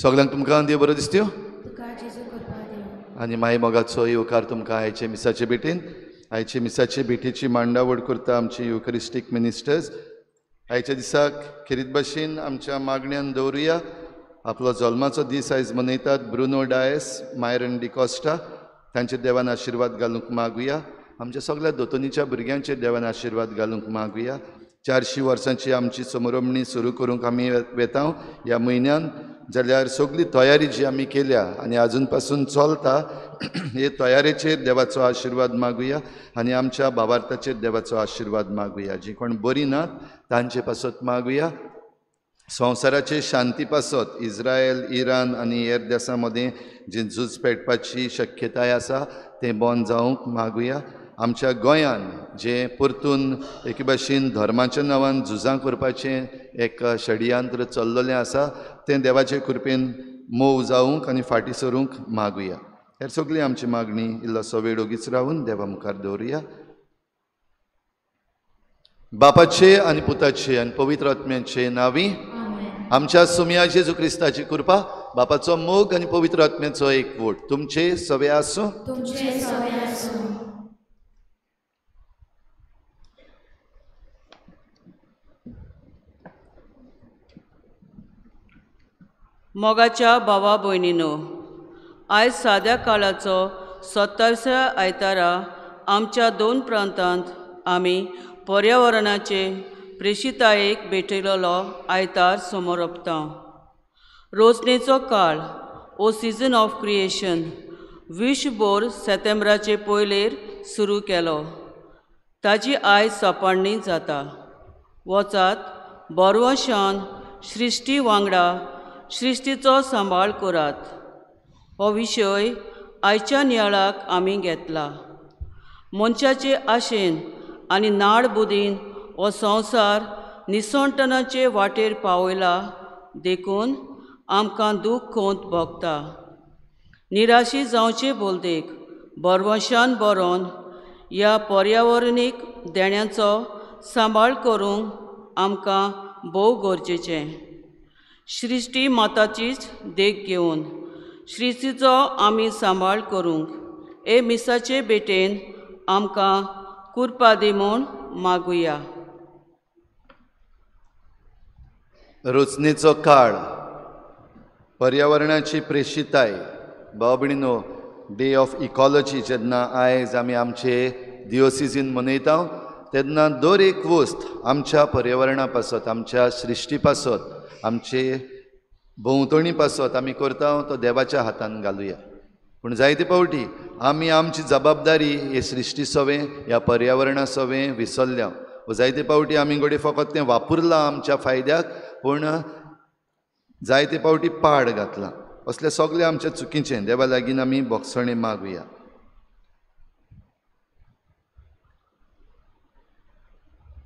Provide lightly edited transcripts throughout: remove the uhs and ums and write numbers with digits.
सगळ्यांक तुमकां देव बरो दिसत्यो आनी माई मोगाचो येवकार तुमकां आयचे मिसाचे भेटीन. आयचे मिसाचे भेटीची मांडावळ करता आमची युकरिस्टीक मिनिस्टर्स. आयच्या दिसाक खेरीत भाशेन आमच्या मागण्यान दवरुया. आपलो जल्माचो दीस आयज मनयतात ब्रुनो डायस, मायरन डिकॉस्टा, तांचेर देवान आशिर्वाद घालूंक मागुया. आमच्या सगळ्या दोतोनीच्या भुरग्यांचेर देवान आशिर्वाद घालूंक मागुया. 400 वर्सांची आमची समरमणी सुरू करूंक आमी वेता ह्या म्हयन्यान, जाल्यार सगळी तयारी जी आमी केल्या आनी आजून पासून चलता हे तयारेचेर देवाचो आशिर्वाद मागुया आनी आमच्या भावार्थाचेर देवाचो आशिर्वाद मागुया. जी कोण बरी नात तांचे पासत मागुया. संवसाराचे शांती पासत इस्रायल, इराण आनी हेर देशां मदें जी झूज पेटपाची शक्यताय आसा तें बंद जावंक मागुया. आमच्या गोंयान जें परतून एके भाशेन धर्माच्या नांवान झुजां करपाचें एक षडयंत्र चल्ललें आसा तें देवाचे कृपेन मोव जावंक आनी फाटीं सरूंक मागुया. हेर सगळी आमची मागणी इल्लोसो वेळ ओगीच रावून देवा मुखार दवरुया. बापाचे आनी पुताचे आनी पवित्र आत्म्याचे नांवी आमच्या सुमया जेजू क्रिस्ताची कृपा, बापाचो मोग आनी पवित्र आत्म्याचो एकवट तुमचे सवे आसूं. मोगाच्या भावा भयणीनो, आयज साद्या काळाचो 27व्या आयतारा आमच्या दोन प्रांतांत आमी पर्यावरणाचे प्रेशितायेक भेटयलेलो आयतार समोरपता. रोजनेचो काळ ओ सिजन ऑफ क्रिएशन विश्वभर सेतेंब्राचे पयलेर सुरू केलो. ताजी आयज सोंपणी जाता. वचात बरवशान सृश्टी वांगडा सृश्टीचो सांबाळ करात हो विशय आयच्या नियाळाक आमी घेतला. मनशाचे आशेन आनी नाड बुदीन हो संवसार निसणटनाचे वाटेर पावयला, देखून आमकां दूख खोंत भोगता. निराशी जावचे बोलदेक बरवशान बरोवन ह्या पर्यावरणीक देण्याचो सांबाळ करूंक आमकां भोव गरजेचें. सृश्टी माताचीच देख घेवन सृश्टीचो आमी सांबाळ करूंक हे मिसाचे भेटेन आमकां कुरपा दी म्हूण मागुया. रचनेचो काळ, पर्यावरणाची प्रेशिताय. भाव भयणीनो, डे ऑफ इकॉलॉजी जेन्ना आयज आमी आमचे दिओसिजीन मनयता तेन्ना दर एक वस्त आमच्या पर्यावरणा पासत, आमच्या सृश्टी पासत, आमचे भोंवतणी पासत आमी करता तो देवाच्या हातान घालुया. पूण जायते फावटी आमी आमची जबाबदारी हे सृश्टी सवें, ह्या पर्यावरणा सवें विसरल्या. जायते फावटी आमी घडये फकत तें वापरलां आमच्या फायद्याक, पूण जायते फावटी पाड घातलां. असले सगळे आमच्या चुकीचें देवा लागीं आमी भोगसणें मागुया.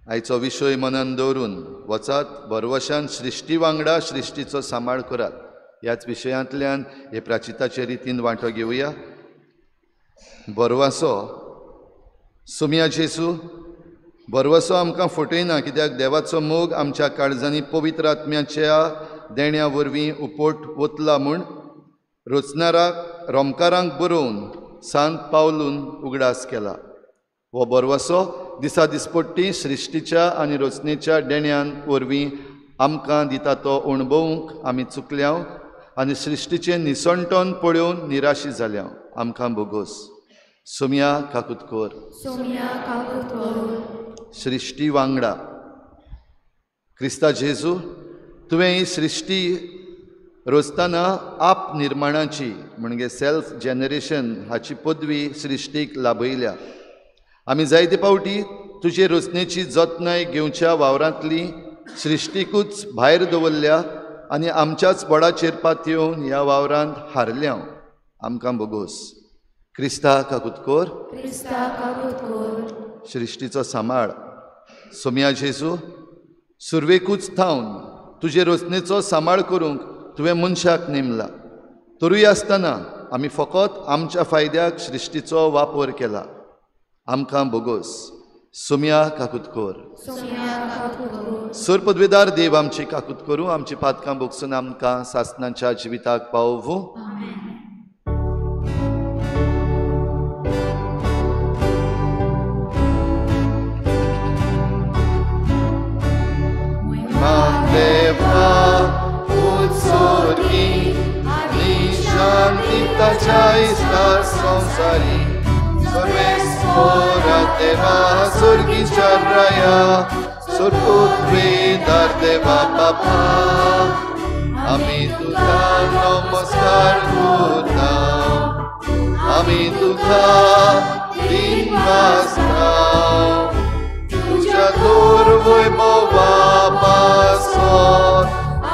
आयचो विशय मनान दवरून वचात बरवशान सृश्टी वांगडा सृश्टीचो सांबाळ करात ह्याच विशयांतल्यान हे प्राचिताचे रितीन वांटो घेवया. बरवासो सुमया जेजू, बरवसो आमकां फटयना, कित्याक देवाचो मोग आमच्या काळजांनी पवित्र आत्म्याच्या देण्या वरवीं उपोट वतला म्हूण रचणाराक रोमकारांक बरोवन सांत पावलून उगडास केला. हो बरवसो दिसा दिसपट्टी सृश्टीच्या आनी रचनेच्या देण्यान वरवीं आमकां दिता तो अणभवूंक आमी चुकल्या आनी सृश्टीचें निसणटन पळोवन निराशी जाल्या. आमकां भोगोस. सोम्या काकूत कर. सृश्टी वांगडा क्रिस्ता जेजू, तुवें ही सृश्टी रचतना आप निर्माणाची म्हणजे सेल्फ जनरेशन हाची पदवी सृश्टीक लाभयल्या. आमी जायते फावटी तुजे रचनेची जतनाय घेवच्या वावरांतली सृश्टीकूच भायर दवरल्या आनी आमच्याच बळाचेर पातयेवन ह्या वावरांत हारल्या. आमकां भोगोस. क्रिस्ता काकूत कर. सृश्टीचो सांबाळ. सोम्या जेजू, सुरवेकूच थावन तुजे रचनेचो सांबाळ करूंक तुवें मनशाक नेमला, तरूय आसतना आमी फकत आमच्या फायद्याक सृश्टीचो वापर केला. आमकां भोगोस. सोम्या काकूत कर. सर पदवेदार देव आमची काकूत करूं, आमची पातकां भोगसून आमकां सासनाच्या जिविताक पावोवूं. देवा उत्सर्गी आनी शांती ताच्या इश्टार संवसारी सर्वेस्पोरा देवा स्वर्गीच्या राया सर्वोत्वेदार देवा बापा आमी तुका नमस्कार करता, आमी तुका दिनवासता. तुज्या तोर वैभवा पासत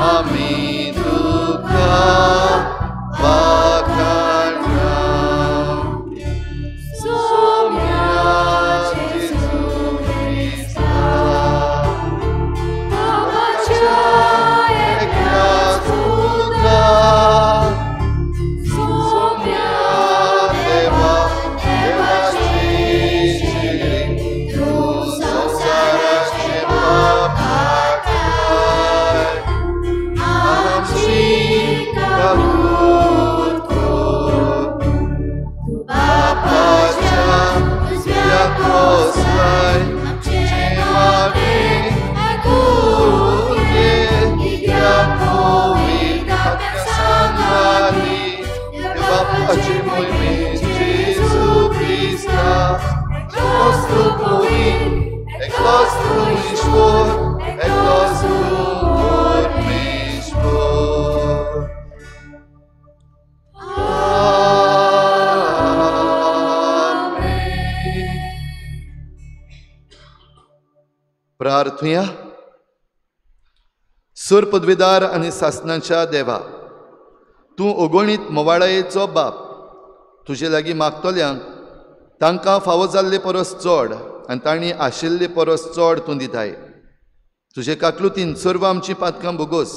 आमी तुका वाखाणता. सोम्या जेजू क्रिस्ता बाबाच्या एकल्याच पुता, सोम्या देवा देवाची शिरी तूं संवसाराचें पाप हाडटाय, आमची काकूत कर. बापाच्या उजव्या खोसलाय आमचें मागणें आयकून घे, कित्याक पवित्र आत्म्या सांगाती देवाची मोहिमेन जेजू क्रिस्ता, एकलोच तूं पवित्र, एकलोच तूं ईश्वर, एकलोच तूं परमेश्वर. आमेन. प्रार्थुया. सर पदवेदार आनी सासनाच्या देवा, तूं अगणीत मोवाळायेचो बाप, तुजे लागीं मागतल्यांक तांकां फावो जाल्ले परस चड आनी तांणी आशिल्ले परस चड तूं दिताय. तुजे काकलुतीन सर्व आमचीं पातकां भोगोस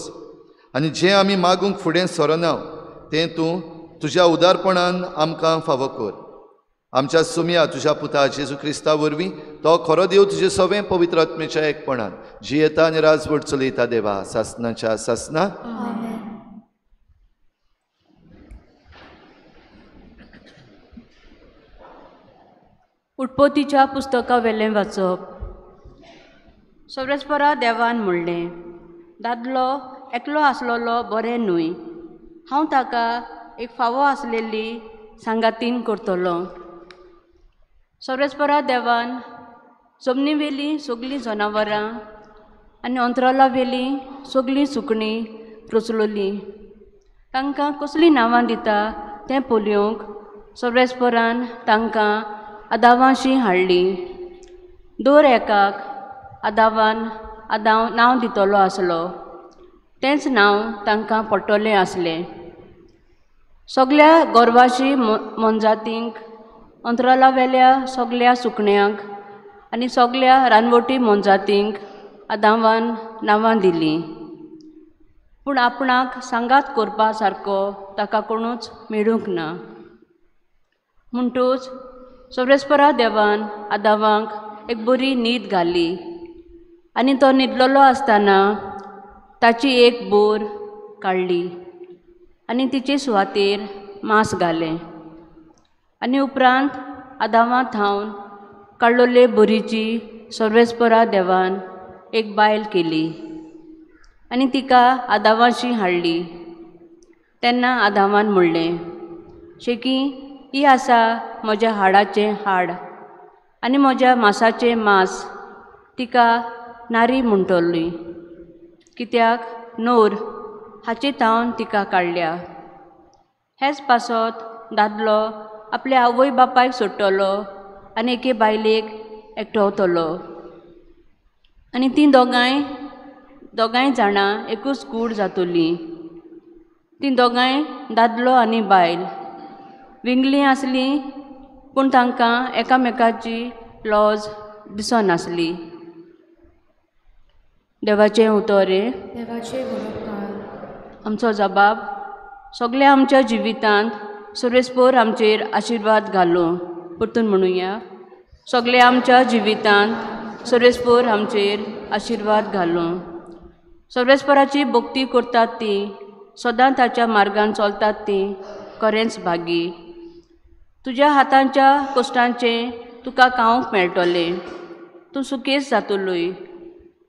आनी जें आमी मागूंक फुडें सरना तें तूं तुज्या उदारपणान आमकां फावो कर. आमच्या सुमया तुज्या पुता जेजू क्रिस्ता वरवीं तो खरो देव तुजे सवें पवित्र आत्मेच्या एकपणान जियेता आनी राजवट चलयता देवा सासनाच्या सासना. उत्पत्तीच्या पुस्तका वेलें वाचप. सर्वेस्परा देवान म्हणलें, दादलो एकलो आसलेलो बरें न्हय, हांव ताका एक फावो आसलेली सांगातीन करतलो. सर्वेस्परा देवान जमनीवेलीं सगलीं जनावरां आनी अंतराळावेलीं सगलीं सुकणीं रचलोलीं. तांकां कसलीं नांवां दिता तें पळोवंक सर्वेस्परान तांकां आदावाशी हाडली. दर एकाक आदावान आदाव नांव दितलो आसलो, तेंच नांव तांकां पडटलें आसलें. सगल्या गोरवाशी मोनजातींक, अंतराळावेल्या सगल्या सुकण्यांक आनी सगल्या रानवटी मोनजातींक आदावान नांवां दिलीं. पूण आपणाक सांगात करपा सारको ताका कोणूच मेळूंक ना. म्हणटूच सर्वेस्परा देवान आदावाक एक बरी न्हीद घाली आनी तो न्हिदलेलो आसतना ताची एक बोर काडली आनी तिचे सुवातेर मांस घालें. आनी उपरांत आदावा थावन काडलेले बोरीची सर्वेस्परा देवान एक बायल केली आनी तिका आदावाशी हाडली. तेन्ना आदावान म्हणलें, शेकी ही आसा म्हज्या हाडाचें हाड आनी म्हज्या मासाचें मांस, तिका नारी म्हणटली, कित्याक नोर हाचे थावन तिका काडल्या. हेच पासत दादलो आपल्या आवय बापायक सोडटलो आनी एके बायलेक एकठावतलो आनी तीं दोगांय जाणां एकूच कूड जातली. तीं दोगांय दादलो आनी बायल विंगलीं आसलीं, पूण तांकां एकामेकाची लॉज दिसनासली. देवाचें उतर हें. आमचो जबाब सगल्या आमच्या जिवितांत सर्वेस्पोर आमचेर आशिर्वाद घालूं. परतून म्हणुया. सगळे आमच्या जिवितांत सर्वेस्पर आमचेर आशिर्वाद घालूं. सर्वेस्पराची भक्ती करतात ती, सदां ताच्या मार्गान चलतात ती खरेंच भागी. तुज्या हातांच्या कश्टांचें तुका खावंक मेळटलें, तूं सुखेस्त जातलोय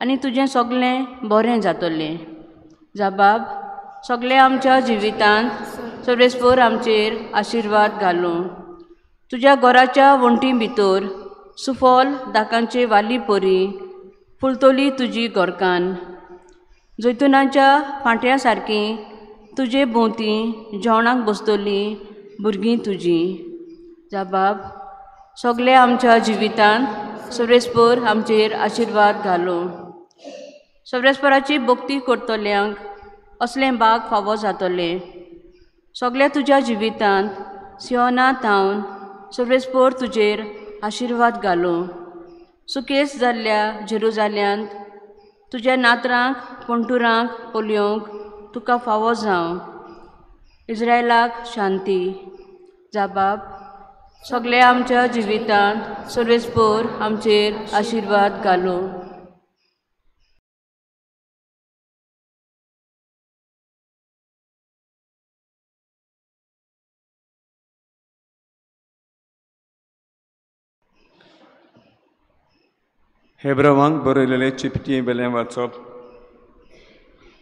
आनी तुजें सगळें बरें जातलें. जाबाब सगळें आमच्या जिवितांत सर्वेस्पर आमचेर आशिर्वाद घालूं. तुज्या घराच्या वण्टी भितर सुफल दाकांचे वाली परी फुलतली तुजी घरकान्न. जैतुनाच्या फांट्या सारकी तुजे भोंवती जेवणाक बसतली भुरगीं तुजी. जाबाब सगळे आमच्या जिवितांत सर्वेस्पर आमचेर आशिर्वाद घालूं. सर्वेस्पराची भक्ती करतल्यांक असलें भाग फावो जातलें. सगळ्या तुज्या जिवितांत सियोना थावन सर्वेस्पर तुजेर आशिर्वाद घालूं. सुखेस्त जाल्ल्या जेरुजाल्यांत तुज्या नातरांक पणटुरांक पळोवंक तुका फावो जावं. इज्रायलाक शांती. जाबाब सगळ्या आमच्या जिवितांत सर्वेस्पर आमचेर आशिर्वाद घालूं. हेब्रवांक बरयलेले चिपटी वेलें वाचप.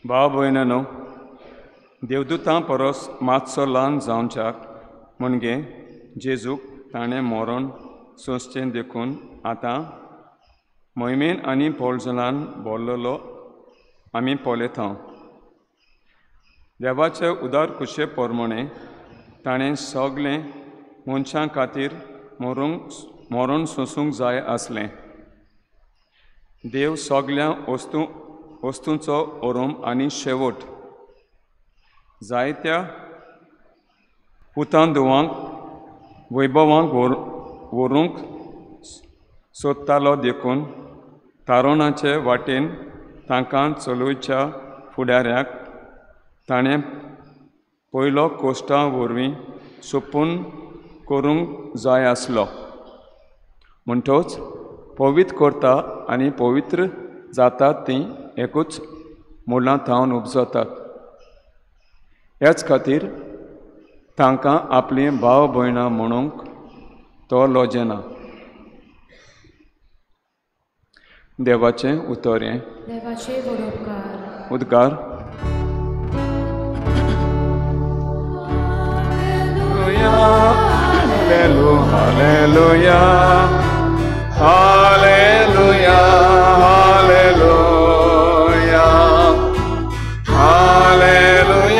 भाव भयणांनो, देवदूतां परस मातसो ल्हान जावच्याक म्हणजे जेजूक ताणें मरण सोंसचें देखून आतां मोहिमेन आनी पोळजनान भरलेलो आमी पळयता. देवाचे उदार कुशे प्रमाणे ताणें सगळें मनशां खातीर मरण सोंसूंक जाय आसलें. देव सगळ्या वस्तूंचो ओरोम आनी शेवट. जायत्या पुतां धुवांक वैभवांक व्हरूंक सोदतालो देखून तारुणाचे वाटेन तांकां चलोवच्या फुडाऱ्याक ताणें पयलो कोश्टां वरवीं सोपून करूंक जाय आसलो. म्हणटच पवित्र करता आनी पवित्र जातात तीं एकूच मुळां थावन उपजतात. ह्याच खातीर तांकां आपलीं भाव भयणां म्हणूंक तो लजेना. देवाचें उतर हें. देवाचें वडोपकार. उद्गार. Hallelujah, hallelujah, hallelujah, hallelujah,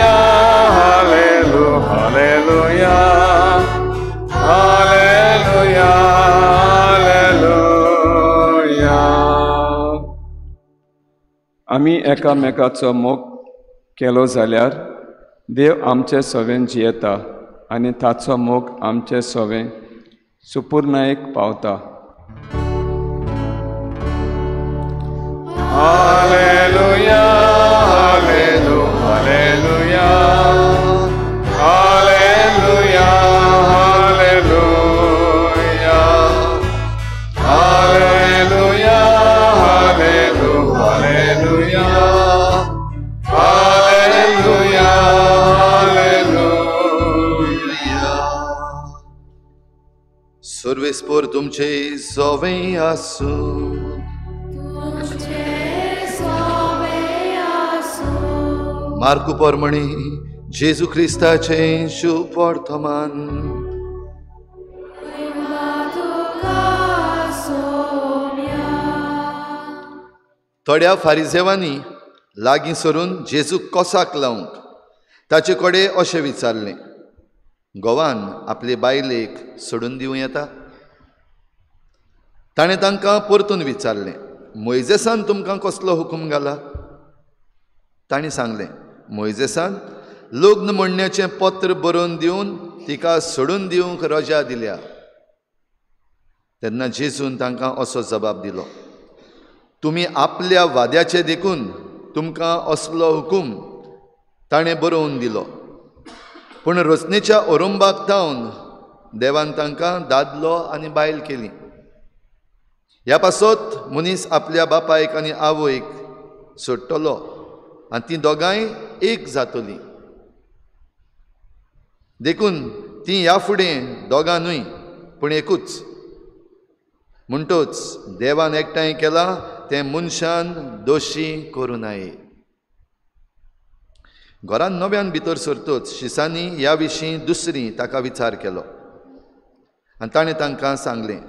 hallelujah, hallelujah, hallelujah. आमी एकामेकाचो मोग केलो जाल्यार देव आमचे सवें जियेता आनी ताचो मोग आमचे सवें सुपुर्णायेक पावता. Hallelujah, hallelujah, hallelujah, hallelujah, hallelujah, hallelujah, hallelujah, hallelujah. सर्वेस्पर तुमचे सवें आसूं. मार्कू परमणी जेजू क्रिस्ताचें शुभ वर्तमान. थोड्या फारिजेवांनी लागीं सरून जेजूक कोसाक लावंक ताचे कडेन अशें विचारलें, घोवान आपले बायलेक सोडून दिवं येता? ताणें तांकां परतून विचारलें, मोयजेसान तुमकां कसलो हुकूम घाला? तांणी सांगलें, मोयजेसान लग्न म्हणण्याचें पत्र बरोवन दिवन तिका सोडून दिवंक रजा दिल्या. तेन्ना जेजून तांकां असो जबाब दिलो, तुमी आपल्या वाद्याचे देखून तुमकां असलो हुकूम ताणें बरोवन दिलो, पूण रचनेच्या ओरंबाक थावन देवान तांकां दादलो आनी बायल केली. ह्या पासत मनीस आपल्या बापायक आनी आवयक सोडटलो आनी तीं दोगांय एक जातलीं. देखून ती ह्या फुडें दोगां न्हय पूण एकूच. म्हणटच देवान एकठांय केलां तें मनशान दोशी करूं नये. घरान नव्यान भितर सरतच शिसांनी ह्या विशीं दुसरी ताका विचार केलो आनी ताणें तांकां सांगलें,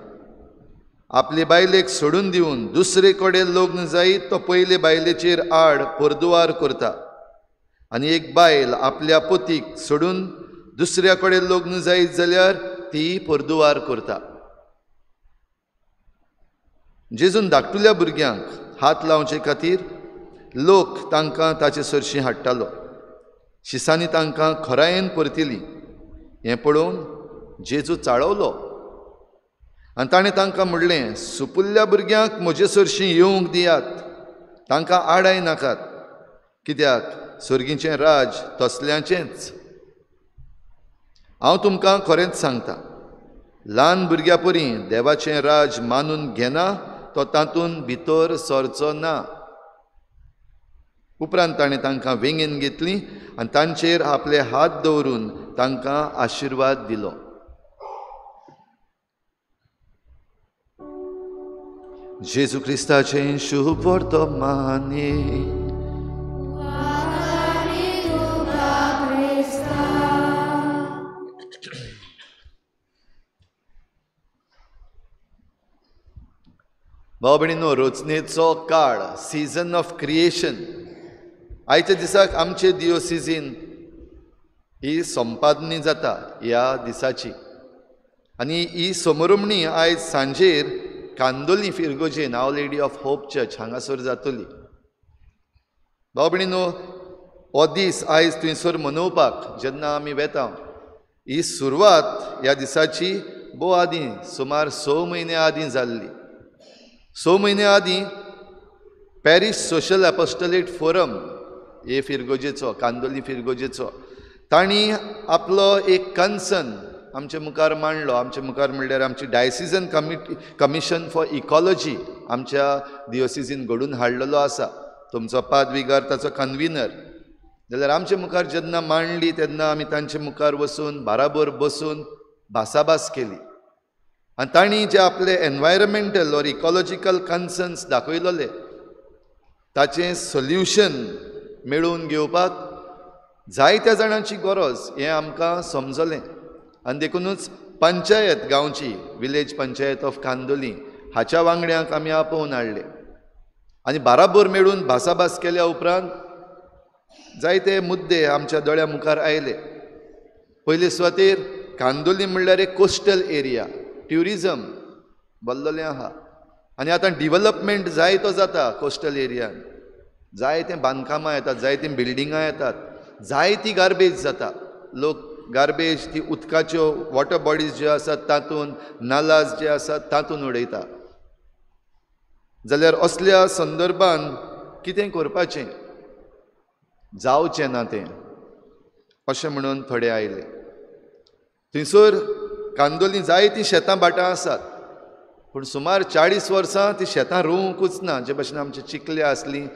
आपले बायलेक सोडून दिवन दुसरे कडेन लग्न जायत तो पयले बायलेचेर आड परदुवार करता आनी एक बायल आपल्या पतीक सोडून दुसऱ्या कडेन लग्न जायत जाल्यार ती परदुवार करता. जेजून धाकटुल्या भुरग्यांक हात लावचे खातीर लोक तांकां ताचे सरशीं हाडटालो. शिसांनी तांकां खरायेन परतिली. हें पळोवन जेजू चाळवलो आनी ताणें तांकां म्हणलें, सुपुल्ल्या भुरग्यांक म्हजे सरशीं येवंक दियात, तांकां आडाय नाकात, कित्याक सर्गीचें राज तसल्यांचेंच. हांव तुमकां खरेंच सांगता, ल्हान भुरग्यां परी देवाचें राज मानून घेना तो तातूंत भितर सरचो ना. उपरांत ताणें तांकां वेंगेन घेतलीं आनी तांचेर आपले हात दवरून तांकां आशिर्वाद दिलो. जेजू क्रिस्ताचें शुभ वर्तमाने. भाव भयणींनो, रचनेचो काळ, सिजन ऑफ क्रिएशन. आयच्या दिसाक आमचे दियोसिजीन ही संपादनी जाता ह्या दिसाची आनी ही समरमणी आयज सांजेर Candolim फिरगोजेन our lady of hope church हांगासर जातली. भाव भयणींनो, हो दीस आयज थंयसर मनोवपाक जेन्ना आमी वेता, ही सुरवात ह्या दिसाची भोव आदीं, सुमार 6 म्हयने आदीं जाल्ली. 6 म्हयने आदीं पॅरीस सोशल एपोस्टलेट फोरम हे फिरगोजेचो, कांदोली फिरगोजेचो, तांणी आपलो एक कन्सर्न आमचे मुखार मांडलो. आमचे मुखार म्हणल्यार आमची डायसिजन कमिशन फॉर इकॉलॉजी आमच्या दियोसिजीन घडून हाडलेलो आसा. तुमचो पादविगार ताचो कन्विनर. जाल्यार आमचे मुखार जेन्ना मांडली तेन्ना आमी तांचे मुखार वचून बाराबर बसून भासाभास केली आनी तांणी जे आपले एनवायरमेंटल ऑर इकॉलॉजिकल कन्सर्न्स दाखयलेले ताचें सोल्युशन मेळोवन घेवपाक जायत्या जाणांची गरज हें आमकां समजलें. आनी देखुनूच पंचायत गांवची, विलेज पंचायत ऑफ कांदोली हाच्या वांगड्यांक आमी आपोवन हाडले आनी बाराबर मेळून भासाभास केल्या उपरांत जायते मुद्दे आमच्या दोळ्या मुखार आयले. पयले सुवातेर कांदोली म्हणल्यार एक कोस्टल एरिया, ट्युरिजम भरलेलें आहा आनी आतां डिवलपमेंट जायतो जाता कोस्टल एरियान. जायते बांदकामां येतात, जायतीं बिल्डिंगां येतात, जायती गार्बेज जाता. लोक गार्बेज ती उदकाच्यो वॉटर बॉडीज ज्यो आसात तातूंत, नालाज जे आसात तातूंत उडयता. जाल्यार असल्या संदर्भान कितें करपाचें, जावचें ना तें अशें म्हणून थोडे आयले. थंयसर कांदोली जायतीं शेतां भाटां आसात पूण सुमार 40 वर्सां ती शेतां रोवंकूच ना. जे भशेन आमची चिकले आसली,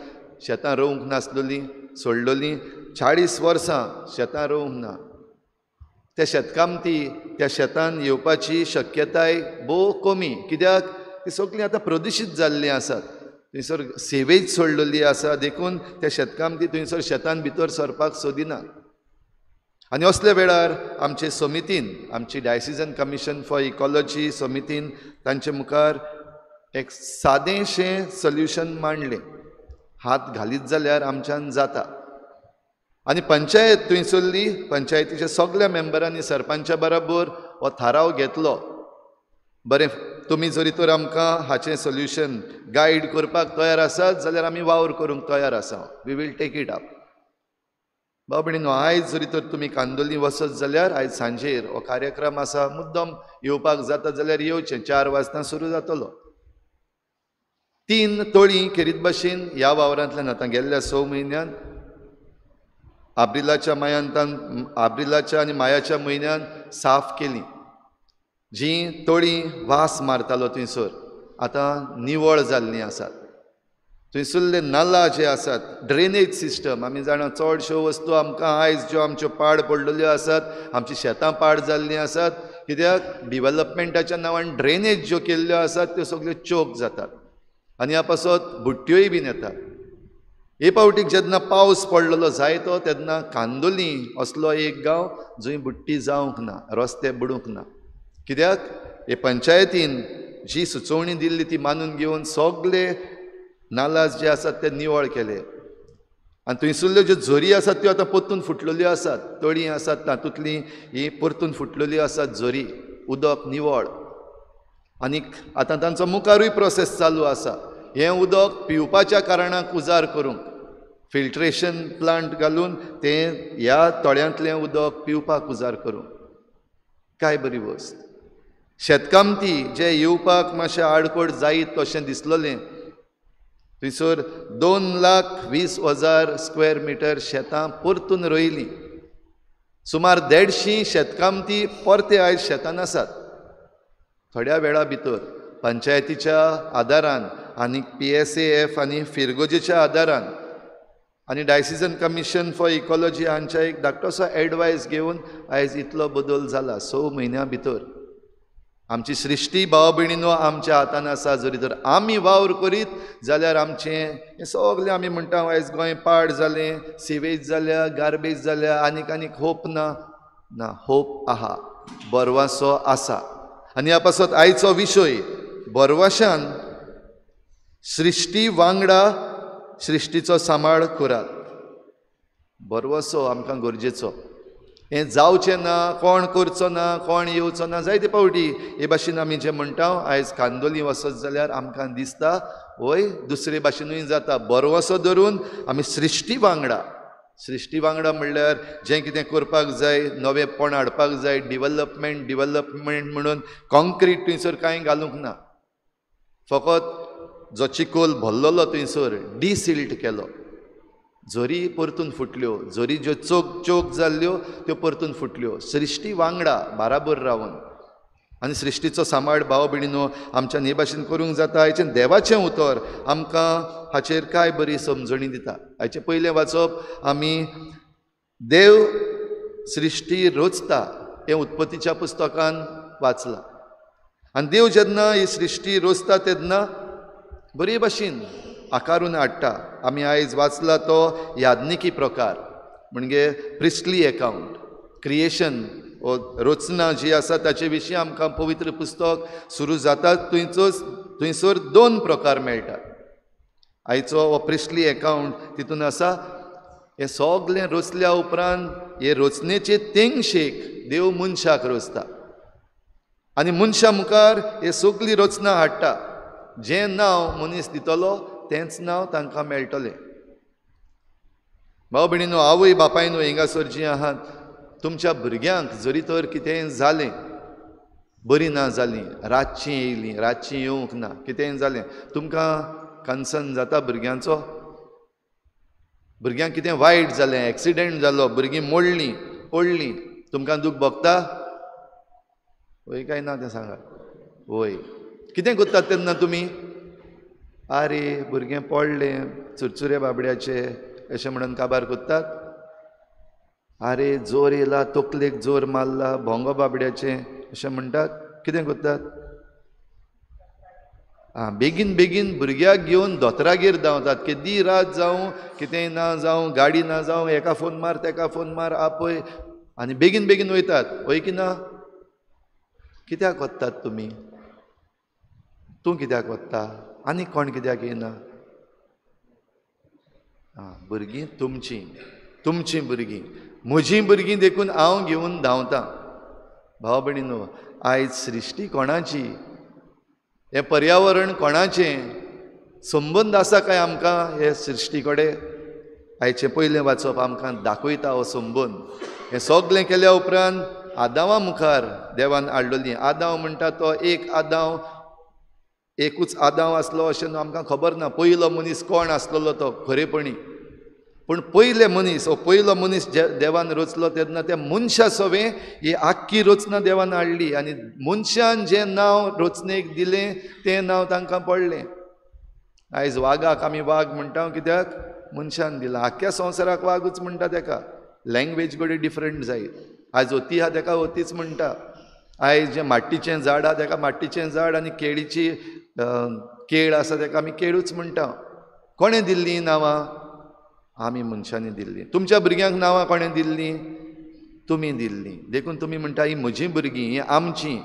शेतां रोवंक नासलोलीं, सोडलोलीं, 40 वर्सां शेतां रोवंक ना. त्या शेतकामती त्या शेतान येवपाची शक्यताय भोव कमी, कित्याक ती सगळीं आतां प्रदुशीत जाल्लीं आसात. थंयसर सेवेज सोडलेली आसा, देखून त्या शेतकामती थंयसर शेतान भितर सरपाक सोदिना. आनी असल्या वेळार आमचे समितीन, आमची डायसिजन कमिशन फॉर इकॉलॉजी समितीन तांचे मुखार एक सादेंशें सोल्युशन मांडलें. हात घालीत जाल्यार आमच्यान जाता. आनी पंचायत थंयसरली, पंचायतीच्या सगळ्या मेंबरांनी सरपंचा बरोबर हो थाराव घेतलो, बरें तुमी जरी तर आमकां हाचें सोल्युशन गायड करपाक तयार आसात जाल्यार आमी वावर करूंक तयार आसा, we will take it up. भाव भयणींनो, आयज जरी तर तुमी कांदोली वचत जाल्यार आयज सांजेर हो कार्यक्रम आसा, मुद्दम येवपाक जाता जाल्यार येवचें, 4 वाजता सुरू जातलो. 3 तोळी खेरीत भाशेन ह्या वावरांतल्यान आतां गेल्ल्या 6 म्हयन्यान आब्रिलाच्या मायांतान, आब्रिलाच्या आनी मायाच्या म्हयन्यान साफ केली. जी तोळी वास मारतालो थंयसर आतां निवळ जाल्लीं आसात. थंयसरले नाला जे आसात, ड्रेनेज सिस्टम, आमी जाणा चडश्यो वस्तू आमकां आयज ज्यो आमच्यो पाड पडलेल्यो आसात, आमची शेतां पाड जाल्लीं आसात, कित्याक डिवेलपमेंटाच्या नांवान ड्रेनेज ज्यो केल्ल्यो आसात त्यो सगळ्यो चोक जातात आनी ह्या पासत बुट्ट्योय बीन येतात. हे फावटीक जेन्ना पावस पडलेलो जायतो तेन्ना कांदोली असलो एक गांव जंय बुट्टी जावंक ना, रस्ते बुडूंक ना, कित्याक हे पंचायतीन जी सुचोवणी दिल्ली ती मानून घेवन सगळे नालास जे आसात ते निवळ केले. आनी थंयसरल्यो ज्यो झरी आसात त्यो आतां परतून फुटलेल्यो आसात, तळीं आसात तातूंतलीं हीं परतून फुटलेल्यो आसात झरी, उदक निवळ. आनीक आतां तांचो मुखारूय प्रोसेस चालू आसा, हें उदक पिवपाच्या कारणाक उजार करूंक फिल्ट्रेशन प्लांट घालून तें ह्या तळ्यांतलें उदक पिवपाक उजार करूंक. काय बरी वस्त. शेतकामती जे येवपाक मातशें आडखळ जायत तशें दिसलेलें, थंयसर 2,20,000 स्क्वेअर मिटर शेतां परतून रोयलीं. सुमार 150 शेतकामती परते आयज शेतान आसात. थोड्या वेळा भितर पंचायतीच्या आदारान आनी PSAF आनी फिरगोजेच्या आदारान आनी डायसिजन कमिशन फॉर इकॉलॉजी हांच्या एक धाकटोसो एडवायस घेवन आयज इतलो बदल जाला 6 म्हयन्यां भितर. आमची सृश्टी भाव भयणीनो आमच्या हातान आसा. जरी तर आमी वावर करीत जाल्यार आमचें हें सगळें आमी म्हणटा आयज गोंय पाड जालें, सिवेज जाल्या, गार्बेज जाल्या, आनीक आनीक होप ना. ना, होप आहा, बरवासो आसा. आनी ह्या पासत आयचो विशय बरवाशान सृश्टी वांगडा सृश्टीचो सांबाळ करात. बरवासो आमकां गरजेचो. हें जावचें ना, कोण करचो ना, कोण येवचो ना, जायते फावटी हे भाशेन आमी जें म्हणटा आयज कांदोली वचत जाल्यार आमकां दिसता वय दुसरे भाशेनूय जाता. बरवसो धरून आमी सृश्टी वांगडा, सृश्टी वांगडा म्हणल्यार जें कितें करपाक जाय, नवेंपण हाडपाक जाय, डिवेलपमेंट डिवेलपमेंट म्हणून कॉन्क्रीट थंयसर कांय घालूंक ना, फकत जो चिकोल भरलेलो थंयसर डिसिल्ट केलो, झरी परतून फुटल्यो, झरी ज्यो चोक चोक जाल्ल्यो त्यो परतून फुटल्यो. सृश्टी वांगडा बाराबर रावन आनी सृश्टीचो सांबाळ भाव भयणीनो आमच्यान हे भाशेन करूंक जाता. हाचें देवाचें उतर आमकां हाचेर काय बरी समजणी दिता. हाचें पयलें वाचप आमी देव सृश्टी रचता हें उत्पत्तीच्या पुस्तकान वाचलां. आनी देव जेन्ना ही सृश्टी रचता तेन्ना बरे भाशेन आकारून हाडटा. आमी आयज वाचला तो याज्ञिकी प्रकार म्हणजे प्रिस्टली एकाउंट, क्रिएशन वो रचना जी आसा ताचे विशीं आमकां पवित्र पुस्तक सुरू जाता थंयसर 2 प्रकार मेळटात. आयचो हो प्रिस्टली एकाउंट तितून आसा हें सगळें रचल्या उपरांत हे रचनेचे तेंगशेक देव मनशाक रचता आनी मनशा मुखार हे सगळी रचना हाडटा. जें नांव मनीस दितलो तेंच नांव तांकां मेळटलें. भाव भयणीनो, आवय बापायनो हिंगासर जीं आहात, तुमच्या भुरग्यांक जरी तर कितेंय जालें, बरीं ना जालीं, रातचीं येयलीं, रातचीं येवंक ना, कितेंय जालें, तुमकां कन्सर्न जाता भुरग्यांचो? भुरग्यांक कितें वायट जालें, एक्सिडेंट जालो, भुरगीं मोडलीं, पडलीं, तुमकां दूख भोगता? वय काय ना तें सांगात. वय, कितें करतात तेन्ना तुमी? आरे भुरगें पडलें चुरचुरे बाबड्याचे अशें म्हणून काबार करतात? आरे जोर येयला, तकलेक जोर मारला, भोंगो बाबड्याचें अशें म्हणटात? कितें करतात? आं, बेगीन बेगीन भुरग्याक घेवन दोतोरागेर धांवतात. केदी रात जावं, कितेंय ना जावं, गाडी ना जावं, एका फोन मार तेका फोन मार, आपय, आनी बेगीन बेगीन वयतात. वय की ना? कित्याक वतात तुमी? तूं कित्याक वता आनी कोण कित्याक येना? आं, भुरगीं तुमचीं, तुमचीं भुरगीं, म्हजीं भुरगीं देखून हांव घेवन धांवतां. भाव भयणीनो, आयज सृश्टी कोणाची, हें पर्यावरण कोणाचें, संबंद आसा काय आमकां हे सृश्टी कडेन? आयचें पयलें वाचप आमकां दाखयता हो संबंद. हें सगळें केल्या उपरांत आदांवा मुखार देवान हाडलेली. आदांव म्हणटा तो एक आदांव, एकूच आदांव आसलो अशें आमकां खबर ना. पयलो मनीस कोण आसलेलो तो खरेपणी पूण पयले मनीस हो पयलो मनीस जे देवान रचलो तेन्ना त्या मनशा सवें ही आख्खी रचना देवान हाडली आनी मनशान जें नांव रचनेक दिलें तें नांव तांकां पडलें. आयज वागाक आमी वाग म्हणटा कित्याक मनशान दिलां. आख्ख्या संवसाराक वागूच म्हणटा तेका. लँग्वेज घडये डिफरंट जायत. आयज हती आहा तेका हतीच म्हणटा. आयज जें माट्टीचें झाड आहा तेका माट्टीचें झाड आनी केळीची केळ आसा तेका आमी केळूच म्हणटा. कोणें दिल्लीं नांवां? आमी मनशांनी दिल्लीं. तुमच्या भुरग्यांक नांवां कोणें दिल्लीं? तुमी दिल्लीं. देखून तुमी म्हणटा ही म्हजीं भुरगीं, ही आमचीं.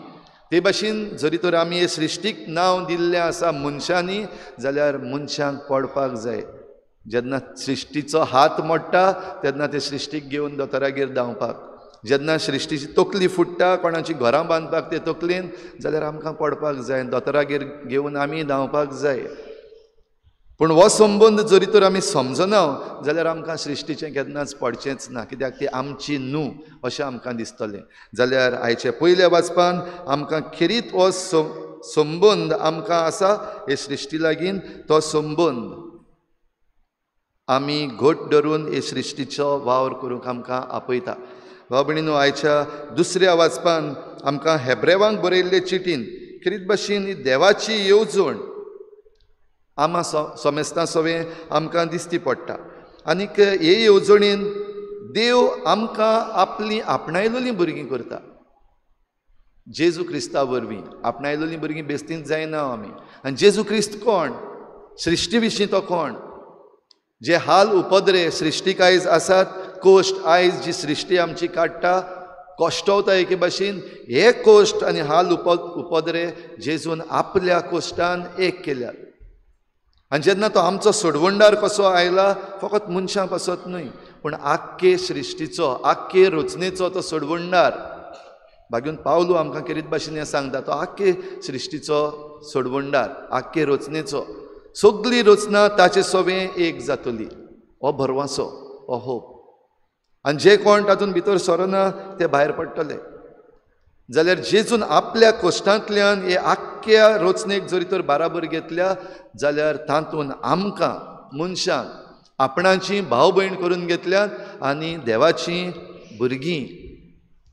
ते भाशेन जरी तर आमी हे सृश्टीक नांव दिल्लें आसा मनशांनी जाल्यार मनशांक पडपाक जाय. जेन्ना सृश्टीचो हात मोडटा तेन्ना ते सृश्टीक घेवन दोतोरागेर धांवपाक, जेन्ना सृश्टीची तकली फुट्टा कोणाची घरां बांदपाक ते तकलेन जाल्यार आमकां पडपाक जाय, दोतोरागेर घेवन आमी धांवपाक जाय. पूण हो संबंद जरी तर आमी समजना जाल्यार आमकां सृश्टीचें केन्नाच पडचेंच ना, कित्याक ती आमची न्हू अशें आमकां दिसतलें. जाल्यार आयच्या पयल्या वाचपान आमकां खेरीत हो संबंद आमकां आसा हे सृश्टी लागीं, तो संबंद आमी घट धरून हे सृश्टीचो वावर करूंक आमकां आपयता. भाव भयणीनो, आयच्या दुसऱ्या वाचपान आमकां हेब्रेवांक बरयल्ले चिटीन खेरीत भाशेन ही देवाची येवजण आमा समेस्तां सवें आमकां दिसती पडटा. आनीक हे येवजणेन देव आमकां आपलीं आपणायलोलीं भुरगीं करता. जेजू क्रिस्ता वरवीं आपणायलोलीं भुरगीं बेस्तींत जायना आमी. आनी जेजू क्रिस्त कोण? सृश्टी विशीं तो कोण? जे हाल उपद्रे सृश्टीक आयज आसात, कोश्ट आयज जी सृश्टी आमची काडटा, कश्टवता एके भाशेन, हे कोश्ट आनी हाल उपद्रे जेजून आपल्या कोश्टान एक केल्यात. आनी जेन्ना तो आमचो सोडवणदार कसो आयला, फकत मनशां पासत न्हय पूण आख्खे सृश्टीचो, आख्खे रचनेचो तो सोडवणदार. बागून पावलू आमकां खेरीत भाशेन हें सांगता, तो आख्खे सृश्टीचो सोडवणदार, आख्खे रचनेचो. सगली रचना ताचे सवें एक जातली, हो भरवासो, हो होप. आनी जे कोण तातूंत भितर सरना ते भायर पडटले. जाल्यार जेजून आपल्या कोश्टांतल्यान हे आख्ख्या रचनेक जरी तर बाराबर घेतल्या जाल्यार तातूंत आमकां मनशांक आपणाची भाव भयण करून घेतल्यात आनी देवाचीं भुरगीं.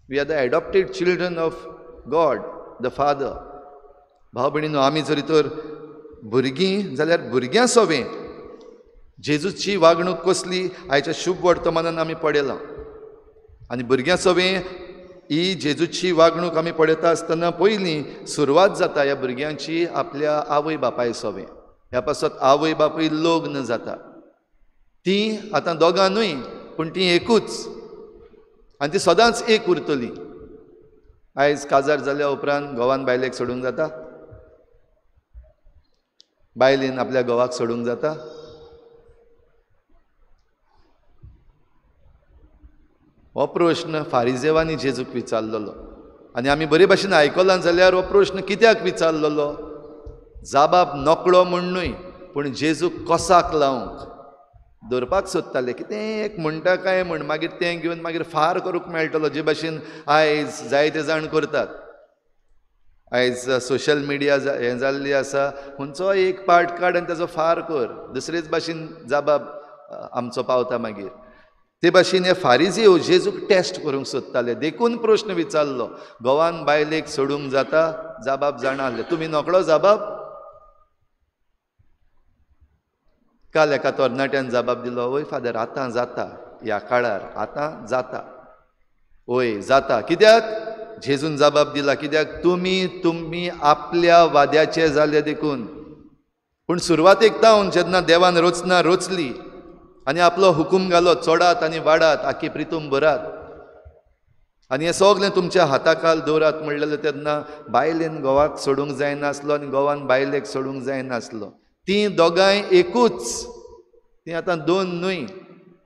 We are the adopted children of God the father. भाव भयणीनो, आमी जरी तर भुरगीं जाल्यार भुरग्यां सवें जेजूची वागणूक कसली आयच्या शुभ वर्तमानान आमी पळयलां. आनी भुरग्यां सवें ही जेजूची वागणूक आमी पळयता आसतना पयलीं सुरवात जाता ह्या भुरग्यांची आपल्या आवय बापाय सवें. ह्या पासत आवय बापूय लग्न जाता. तीं आतां दोगां न्हय पूण तीं एकूच, आनी ती सदांच एक उरतली. आयज काजार जाल्या उपरांत घोवान बायलेक सोडूंक जाता? बायलेन आपल्या घोवाक सोडूंक जाता? हो प्रश्न फारिजेवांनी जेजूक विचारलेलो आनी आमी बरे भाशेन आयकलां जाल्यार हो प्रश्न कित्याक विचारलेलो? जाबाब नकळो म्हूण न्हय, पूण जेजूक कोसाक लावंक धरपाक सोदताले. कितें एक म्हणटा काय म्हण, मागीर तें घेवन मागीर फार करूंक मेळटलो, जे भाशेन आयज जायते जाण करतात. आयज सोशल मिडिया हें जाल्ली आसा, खंयचो एक पार्ट काड आनी ताजो फार कर, दुसरेच भाशेन जाबाब आमचो पावता मागीर. ते भाशेन हे फारिजीव जेजूक टेस्ट करूंक सोदताले, देखून प्रश्न विचारलो, घोवान बायलेक सोडूंक जाता? जाबाब जाणा आसले. तुमी नकळो जाबाब? काल एका तरणाट्यान जाबाब दिलो, वय फादर आतां जाता, ह्या काळार आतां जाता. वय जाता. कित्याक? जेजून जाबाब दिला, कित्याक तुमी तुमी आपल्या वाद्याचे जाले देखून. पूण सुरवातेक तावन जेन्ना देवान रचना रचली आनी आपलो हुकूम घालो, चोडात आनी वाडात, आखी प्रितूम भरात आनी हें सगळें तुमच्या हाताखाल दवरात म्हणलेलें, तेन्ना बायलेन घोवाक सोडूंक जायनासलो आनी घोवान बायलेक सोडूंक जायनासलो. तीं दोगांय एकूच, तीं आतां दोन न्हय,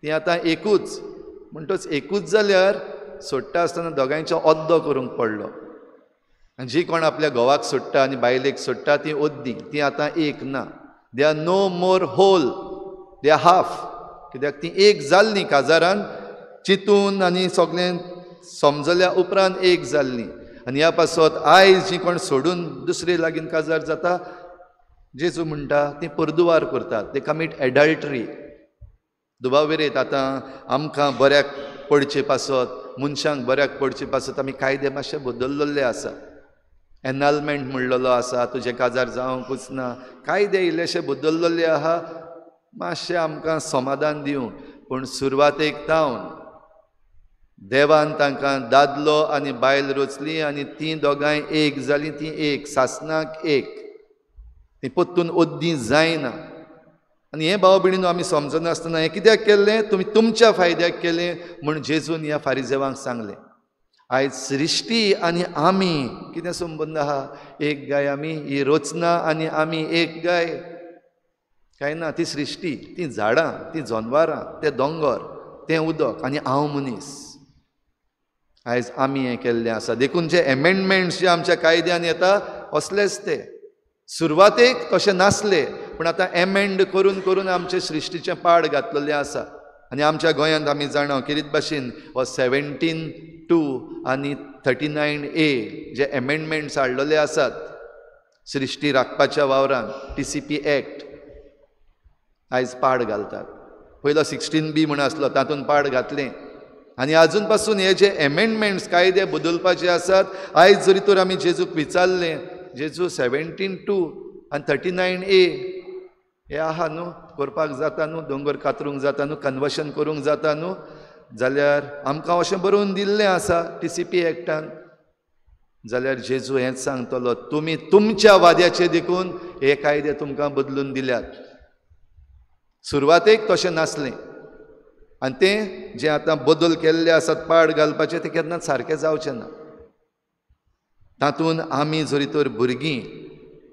तीं आतां एकूच. म्हणटच एकूच जाल्यार सोडटा आसतना दोगांयचो अद्दो करूंक पडलो. आनी जी कोण आपल्या घोवाक सोडटा आनी बायलेक सोडटा ती अद्दी, ती आतां एक ना. They are no more whole, they are half. कित्याक ती एक जाल्ली काजारान चिंतून आनी सगळें समजल्या उपरांत एक जाल्ली. आनी ह्या पासत आयज जी कोण सोडून दुसरे लागीं काजार जाता, जेजू म्हणटा ती परदुवार करतात, ते कमीट एडल्ट्री. दुबाव विरेत आतां आमकां बऱ्याक पडचे पासत, मनशांक बऱ्याक पडचे पासत आमी कायदे मातशे बदल्लेले आसा. एनलमेंट म्हणलेलो आसा, तुजें काजार जावंकूच ना, कायदे इल्लेशे बदल्लेले आहा मातशें आमकां समाधान दिवंक. पूण सुरवातेक तावन देवान तांकां दादलो आनी बायल रचली आनी तीं दोगांय एक जालीं, तीं एक, सासनाक एक, तीं परतून अद्दीं जायना. आनी हें भाव भयणीनो आमी समजनासतना हें कित्याक केल्लें, तुमी तुमच्या फायद्याक केलें म्हूण जेजून ह्या फारिजेवांक सांगलें. आयज सृश्टी आनी आमी कितें संबंद आहा? एक गाय आमी, ही रचना आनी आमी एक गाय काय ना? ती सृश्टी, तीं झाडां, तीं जनवरां, ते दोंगर, तें उदक आनी हांव मनीस. आयज आमी हें केल्लें आसा. देखून जे एमेंडमेंट्स जे आमच्या कायद्यान येता असलेच ते सुरवातेक तशें नासले, पूण आतां एमेंड करून करून आमचे सृश्टीचें पाड घातलेलें आसा. आनी आमच्या गोंयांत आमी जाणा खेरीत भाशेन हो 17(2) आनी 39A जे एमेंडमेंट्स हाडलेले आसात सृश्टी राखपाच्या वावरान, TCP act आयज पाड घालतात. पयलो 16B म्हूण आसलो तातूंत पाड घातलें. आनी आजून पासून हे जे एमेंडमेंट्स कायदे बदलपाचे आसात, आयज जरी तर आमी जेजूक विचारलें, जेजू 17(2) आनी 39A हे आहा न्हू, करपाक जाता न्हू, दोंगर कातरूंक जाता न्हू, कन्वर्शन करूंक जाता न्हू, जाल्यार आमकां अशें बरोवन दिल्लें आसा TCP एक्टान, जाल्यार जेजू हेंच सांगतलो, तुमी तुमच्या वाद्याचे देखून हे कायदे तुमकां बदलून दिल्यात. सुरवातेक तशें नासलें आनी तें जें आतां बदल केल्ले आसात पाड घालपाचें तें केन्नाच सारकें जावचें ना. तातूंत आमी जरी तर भुरगीं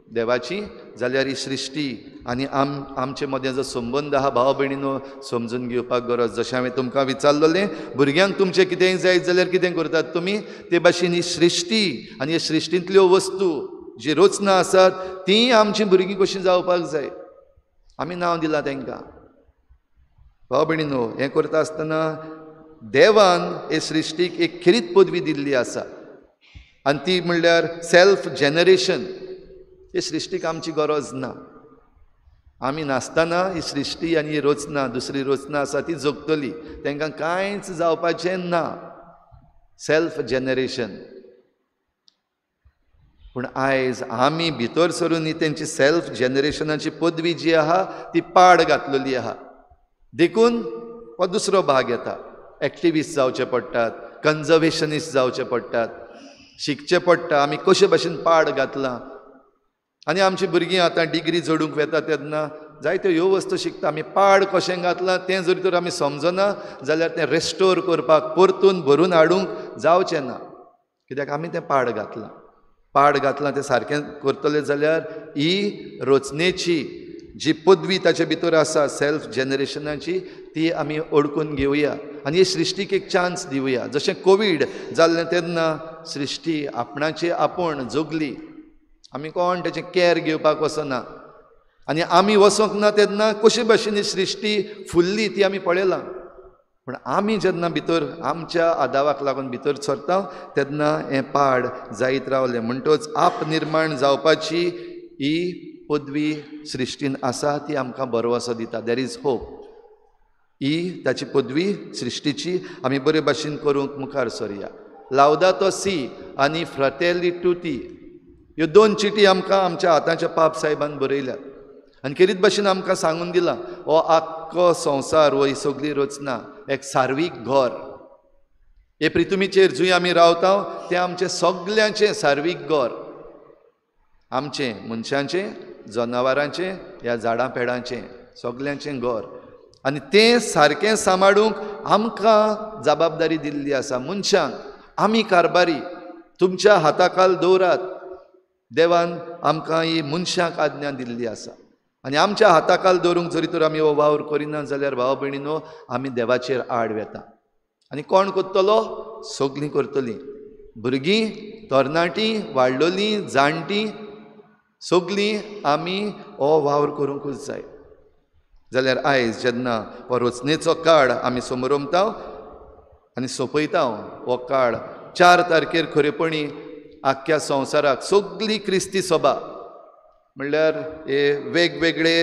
देवाची जाल्यार ही सृश्टी आनी आमचे मदें जो संबंद आहा भाव भयणीनो समजून घेवपाक गरज. जशें हांवें तुमकां विचारलेलें, भुरग्यांक तुमचें कितेंय जाय जाल्यार कितें करतात तुमी, ते भाशेन ही सृश्टी आनी हे सृश्टींतल्यो वस्तू जी रचना आसात ती आमची भुरगीं कशीं जावपाक जाय. आमी नांव दिलां तांकां. भाव भयणीनो हें करता आसतना देवान हे सृश्टीक एक खेरीत पदवी दिल्ली आसा आनी ती म्हणल्यार सेल्फ जनरेशन. हे सृश्टीक आमची गरज ना, आमी नासतना ही सृश्टी आनी ही रचना, दुसरी रचना आसा ती जगतली, तांकां कांयच जावपाचें ना, सेल्फ जनरेशन. पूण आयज आमी भितर सरून ही तेंची सेल्फ जनरेशनाची पदवी जी आहा ती पाड घातलेली आहा. देखून हो दुसरो भाग येता, एक्टिविस्ट जावचे पडटात, कन्जर्वेशनिस्ट जावचे पडटात, शिकचें पडटा आमी कशे भाशेन पाड घातलां. आनी आमची भुरगीं आतां डिग्री जोडूंक वेता तेन्ना जायत्यो ह्यो वस्तू शिकता, आमी पाड कशें घातलां तें जरी तर आमी समजना जाल्यार तें रेस्टोर करपाक परतून भरून हाडूंक जावचें ना, कित्याक आमी तें पाड घातलां. पाड घातलां तें सारकें करतले जाल्यार ही रचनेची जी पदवी ताचे भितर आसा सेल्फ जनरेशनाची ती आमी ओडकून घेवया आनी हे सृश्टीक एक चान्स दिवया. जशें कोवीड जाल्लें तेन्ना सृश्टी आपणाची आपूण जगली, आमी कोण तेचें कॅर घेवपाक वचना आनी आमी वचोंक ना तेन्ना कशे भाशेन ही सृश्टी फुल्ली ती आमी पळयलां. पूण आमी जेन्ना भितर आमच्या आदावाक लागून भितर सरता तेन्ना हें पाड जायत रावलें. म्हणटच आपनिर्माण जावपाची ही पदवी सृश्टीन आसा ती आमकां भरवंसो दिता. There is hope. ही ताची पदवी सृश्टीची आमी बरे भाशेन करूंक मुखार सरया. लावदातो सी आनी फ्रातेली टुती ह्यो दोन चिटी आमकां आमच्या आतांच्या पाप साहेबान बरयल्यात आनी खेरीत भाशेन आमकां सांगून दिलां हो आख्खो संवसार हो ही सगळी रचना एक सार्वीक घर. हे पृथ्वीचेर जंय आमी रावता तें आमचें सगल्यांचें सार्वीक घर, आमचें मनशांचें, जनावरांचें, ह्या झाडां पेडांचें सगल्यांचें घर. आनी तें सारकें सांबाळूंक आमकां जबाबदारी दिल्ली आसा. मनशांक आमी कारबारी, तुमच्या हाताखाल दवरात. देवान आमकां ही मनशांक आज्ञा दिल्ली आसा आनी आमच्या हाताखाल दवरूंक जरी तर आमी हो वावर करिना जाल्यार भाव भयणीनो आमी देवाचेर आड वेता. आनी कोण करतलो? सगलीं करतलीं, भुरगीं, तरणाटीं, वाडलोलीं, जाणटीं, सगलीं आमी हो वावर करूंकूच जाय. जाल्यार आयज जेन्ना हो रचनेचो काळ आमी समरमता आनी सोंपयता हो काळ 4 तारखेर खरेपणी आख्ख्या संवसाराक सगली क्रिस्ती सभा म्हणल्यार हे वेगवेगळे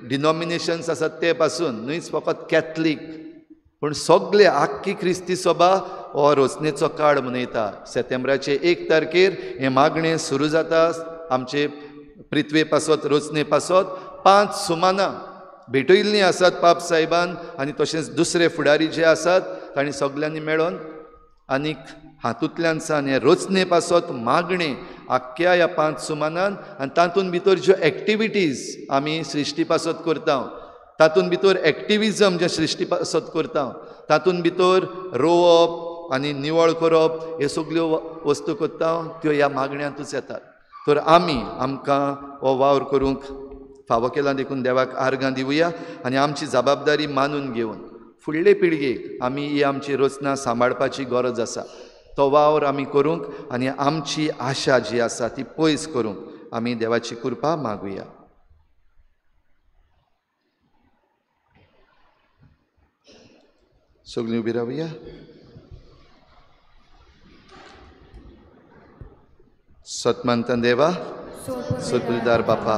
डिनॉमिनेशन्स आसात ते पासून न्हूच फकत कॅथलीक पूण सगळे आख्खी क्रिस्ती सभा हो रोचनेचो काळ मनयता. सेप्टेंबराचे 1 तारखेर हें मागणें सुरू जाता आमचे पृथ्वे पासत रोचने पासत. 5 सुमानां भेटयल्लीं आसात पाप साहेबान आनी तशेंच दुसरे फुडारी जे आसात तांणी सगल्यांनी मेळोन आनीक हातूंतल्यान सान हें रोचने पासत मागणें आख्ख्या ह्या 5 सुमानान आनी तातूंत भितर ज्यो एक्टिविटीज आमी सृश्टी पासत करता तातूंत भितर एक्टिविजम जें सृश्टी पासत करता तातूंत भितर रोवप आनी निवळ करप हे सगल्यो वस्तू करता त्यो ह्या मागण्यांतूच येतात. तर आमी आमकां हो वावर करूंक फावो केला देखून देवाक आर्गां दिवया आनी आमची जबाबदारी मानून घेवन फुडले पिळगेक आमी ही आमची रचना सांबाळपाची गरज आसा. तो वावर आमी करूंक आनी आमची आशा जी आसा ती पयस करूंक आमी देवाची कृपा मागुया. सगळीं उबी रावया. सतमंतन देवा सोदुदार बापा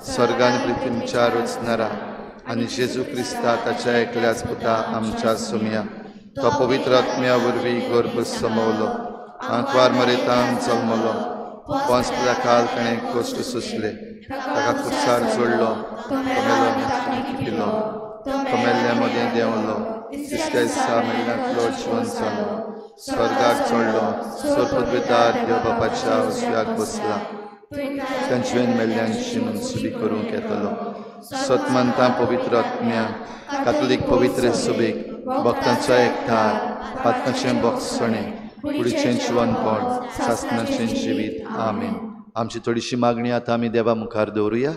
स्वर्गान पृथ्वीच्या रचणारा आनी जेजू क्रिस्ता ताच्या एकल्याच पुता आमच्या सुमया तो पवित्र आत्म्या वरवीं गर्भ समवलो आंकवार मरेतान जल्मलो 5 काल ताणें कश्ट सोंसले ताका कुर्सार जोडलो तो मेलो किपिलो तो मेल्ल्या मदें देंवलो तिसऱ्या दिसा मेल्ल्यांतलो जिवन जालो स्वर्गाक चडलो सोदपुदार देव बापाच्या उजव्याक बसला तांचे मेल्ल्यांची मनसुबी करूंक येतलो. सतमंता पवित्र आत्म्या कातलीक पवित्र सुबेक भक्तांचो एकठार पातकांचें बोगसणें कुडीचें जिवनपण सासणाचें जिवीत. आमेन. आमची थोडीशी मागणी आतां आमी देवा मुखार दवरुया.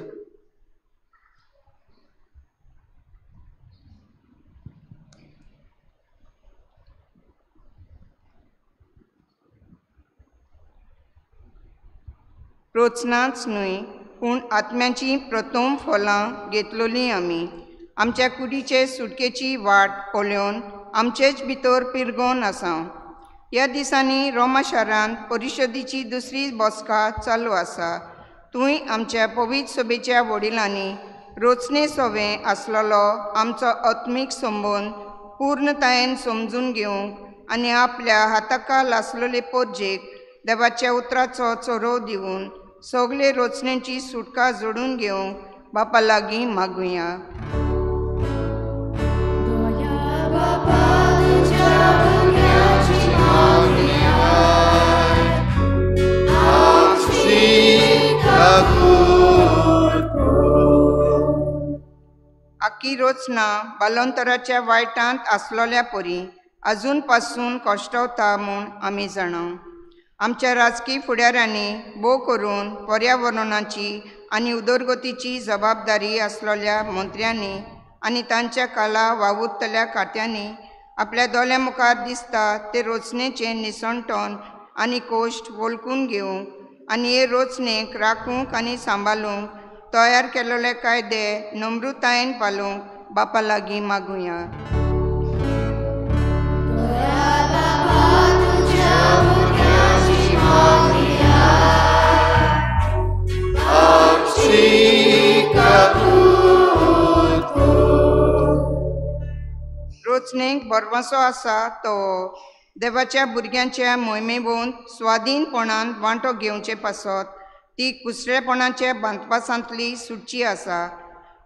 रोचनाच न्हय पूण आत्म्याची प्रथम फलां घेतलोलीं आमी आमच्या कुडीचे सुटकेची वाट पळोवन आमचेच भितर पिरगोन आसा. ह्या दिसांनी रोमा शारांत परिशदेची दुसरी बसका चालू आसा. थंय आमच्या पवित्र सभेच्या वडिलांनी रोचने सोवें आसलेलो आमचो आत्मीक संबंद पूर्णतायेन समजून घेवंक आनी आपल्या हाताकाल आसलेले पोरजेक देवाच्या उतराचो चोरो दिवन सगळे रोचनेची सुटका जोडून घेवंक बापा लागीं मागुया. आखी रोचना बालोंतराच्या वायटांत आसलोल्या परी अजून पासून कश्टवता म्हूण आमी जाणा. आमच्या राजकी फुडाऱ्यांनी भोव करून पर्यावरणाची आनी उदरगतीची जबाबदारी आसलेल्या मंत्र्यांनी आनी तांच्या काला वावुरतल्या खात्यांनी आपल्या दोळ्यां मुखार दिसता ते रोचनेचें निसणटण आनी कोश्ट वळखून घेवंक आनी हे रोचनेक राखूंक आनी सांबाळूंक तयार केलेले कायदे नम्रतायेन पालोवंक बापा लागीं मागुया. रोचनेक भरवंसो आसा तो देवाच्या भुरग्यांच्या मोहिमेवंत स्वाधीनपणान वांटो घेवचे पासत ती कुसरेपणाच्या बांदपासांतली सुटची आसा.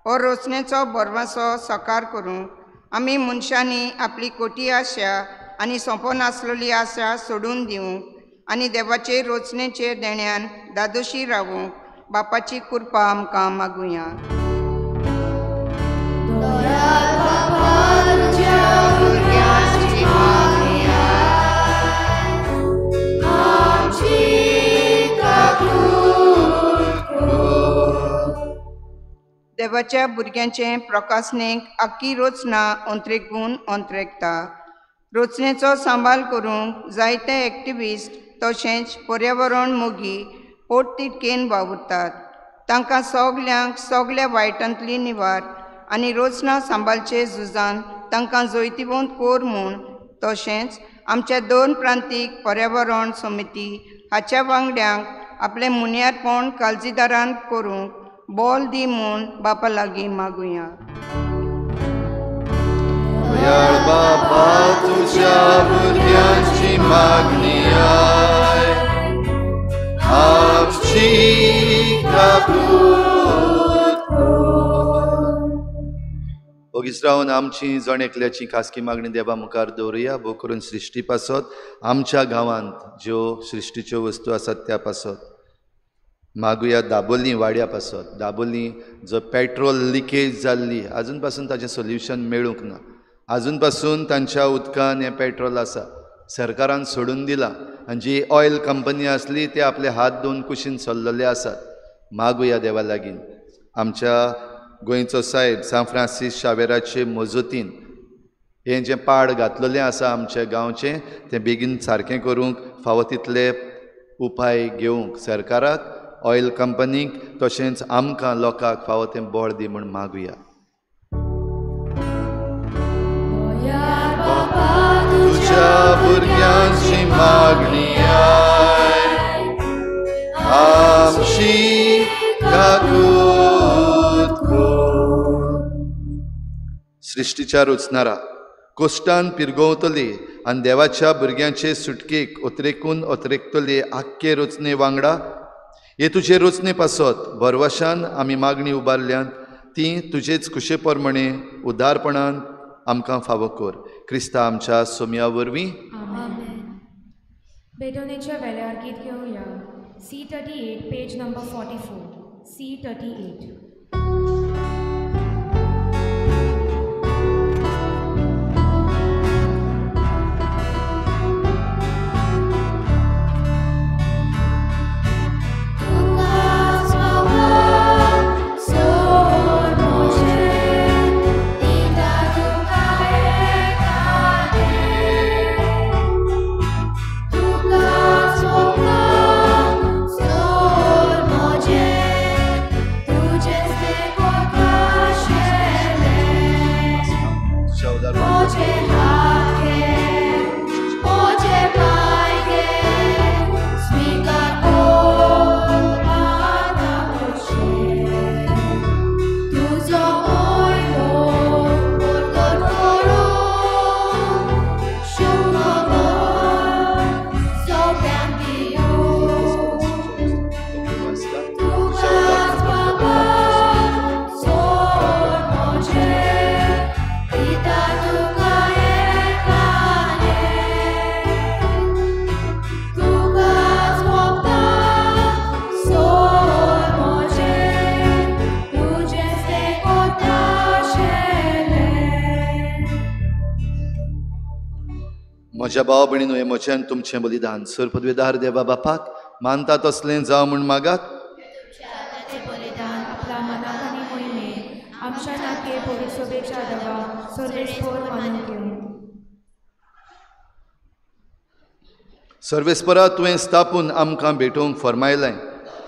हो रोचनेचो भरवंसो साकार करूंक आमी मनशांनी आपली कोटी आशा आनी सोंपनासलेली आशा सोडून दिवंक आनी देवाचे रोचनेचे देण्यान दादोशी रावूंक बापाची कृपा आमकां मागुया. देवाच्या भुरग्यांचे प्रकाशनेक आख्खी रोचना अंत्रेकून अंत्रेकता. रोचनेचो सांबाळ करूंक जायते एक्टिविस्ट तशेंच पर्यावरण मोगी पोटतिडकेन वावुरतात. तांकां सगल्यांक सगल्या वायटांतली निवार आनी रोचना सांबाळचे झुजान तांकां जैतिवंत कोर म्हूण तशेंच आमच्या 2 प्रांतीक पर्यावरण समिती हाच्या वांगड्यांक आपलें मुन्यारपण काळजीदारान करूंक बोल दी म्हूण बापा लागीं मागुया. दयाळ बापा तुज्या भुरग्यांची मागणी आय, आमची काकूत कर. ओगीच रावन आमची जण एकल्याची खासगी मागणी देवा मुखार दवरुया. भोव करून सृश्टी पासत, आमच्या गांवांत ज्यो सृश्टीच्यो वस्तू आसात त्या पासत मागुया. दाबोली वाड्या पासत, दाबोली जो पेट्रोल लिकेज जाल्ली आजून पासून ताचें सोल्युशन मेळूंक ना. आजून पासून तांच्या उदकान हें पेट्रोल आसा, सरकारान सोडून दिलां आनी जी ऑयल कंपनी आसली ते आपले हात दोन कुशीन सरलेले आसात. मागुया देवा लागीं आमच्या गोंयचो सायब सांत फ्रांसीस शावेराचे मजतीन हें जें पाड घातलेलें आसा आमच्या गांवचें तें बेगीन सारकें करूंक फावो तितले उपाय घेवंक सरकाराक, ऑयल कंपनीक तशेंच आमकां लोकांक फावो तें बळ दी म्हूण मागुया. तुज्या भुरग्यांची मागणी आय, आमची काकूत कर. सृश्टीच्या रचणारा कोश्टान पिरगोवतली आनी देवाच्या भुरग्यांचे सुटकेक ओतरेकून ओतरेकतले आख्खे रचणे वांगडा हे तुजे रचणे पासत भरवशान आमी मागणी उबारल्यान ती तुजेच खुशे प्रमाणे उदारपणान आमकां फावो कर. क्रिस्ता आमच्या सोम्या वरवीं. बेटोनेच्या वेल्यार गीत घेवया. C38 page number 44. C38. म्हज्या भाव भयणीनो, हें म्हजें आनी तुमचें बलिदान सर पदवेदार देवा बापाक मानता तसलें जावं म्हूण मागात. सर्वेस्परा तुवें स्थापून आमकां भेटोवंक फर्मायलें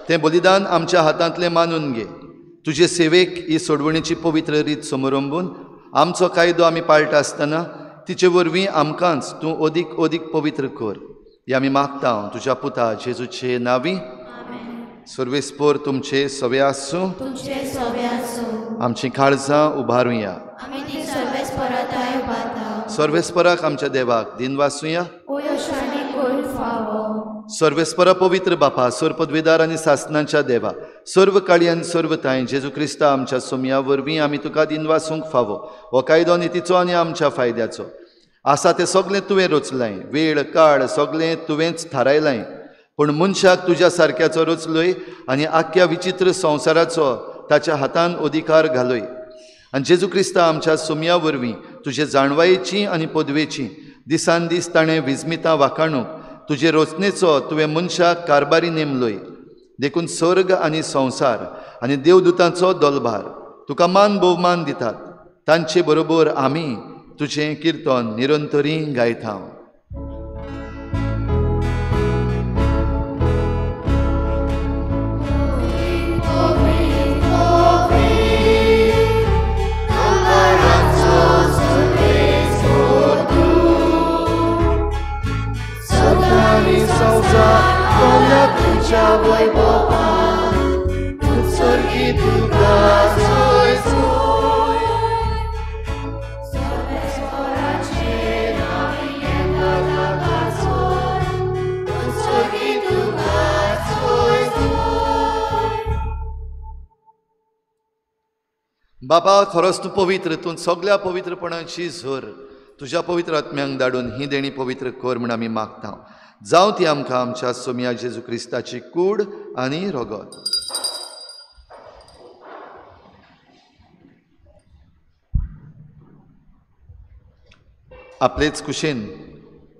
तें बलिदान आमच्या हातांतलें मानून घे. तुजे सेवेक ही सोडवणीची पवित्र रीत समरंबून आमचो कायदो आमी पाळटा आसतना तिचे वरवीं आमकांच तूं अदीक अदीक पवित्र कर. हे आमी मागता तुज्या पुता जेजूचे नांवी. सर्वेस्पर तुमचे सवे आसूं. आमचीं काळजां उबारुया. सर्वेस्पराक आमच्या देवाक दिनवासुया. सर्वेस्परा पवित्र बापा, सर्व पदवेदार आनी सासनाच्या देवा, सर्व काळी आनी सर्व तांय जेजू क्रिस्ता आमच्या सोमया वरवीं आमी तुका दिनवासूंक फावो. हो कायदो नितीचो आनी आमच्या फायद्याचो आसा. तें सगळें तुवें रचलाय, वेळ काळ सगळें तुवेंच थारायलाय. पूण मनशाक तुज्या सारक्याचो रचलोय आनी आख्ख्या विचित्र संवसाराचो ताच्या हातान अधिकार घालोय. आनी जेजू क्रिस्ता आमच्या सोमया वरवीं तुजे जाणवायेची आनी पदवेची दिसान दीस ताणें विजमितां वाखाणूंक तुजे रचनेचो तुवें मनशाक कारभारी नेमलोय. देखून स्वर्ग आनी संवसार आनी देवदूतांचो दोलभार तुका मान भोवमान दितात. तांचे बरोबर आमी तुजें किर्तन निरंतरी गायता. तुझ्या वैभवान, तूं स्वर्गी बापा खरोच तूं पवित्र, तूं सगळ्या पवित्रपणाची झर, तुज्या पवित्र आत्म्यांक धाडून ही देणी पवित्र कर म्हूण आमी मागता. जावं ती आमकां आमच्या सोमया जेजू क्रिस्ताची कूड आनी रगत. आपलेच कुशीन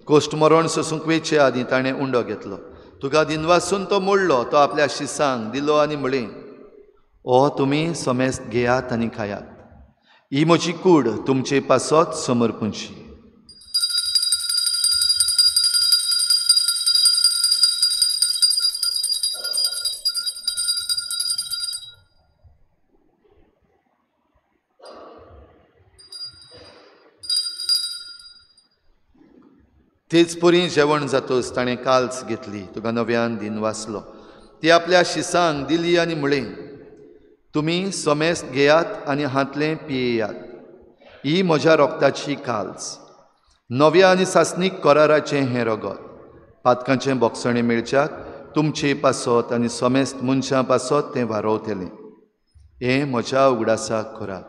कोश्ट मरण सोसूंक वेचे आदीं ताणें उंडो घेतलो, तुका दिनवासून तो मोडलो, तो आपल्या शिसांक दिलो आनी म्हळें, ओ तुमी समेस्त घेयात आनी खायात, ही म्हजी कूड तुमचे पासत समर्पूंची. तेच परी जेवण जातच ताणें काल्स घेतली, तुका नव्यान दिन वाचलो, ती आपल्या शिसांक दिली आनी म्हळें, तुमी समेस्त घेयात आनी हांतलें पियेयात, ही म्हज्या रोगताची काल्स, नव्या आनी सासणीक कराराचें हें रगत, पातकांचें बोगसणें मेळच्याक तुमचे पासत आनी समेस्त मनशां पासत तें वारोवतलें. हें म्हज्या उगडासाक करात.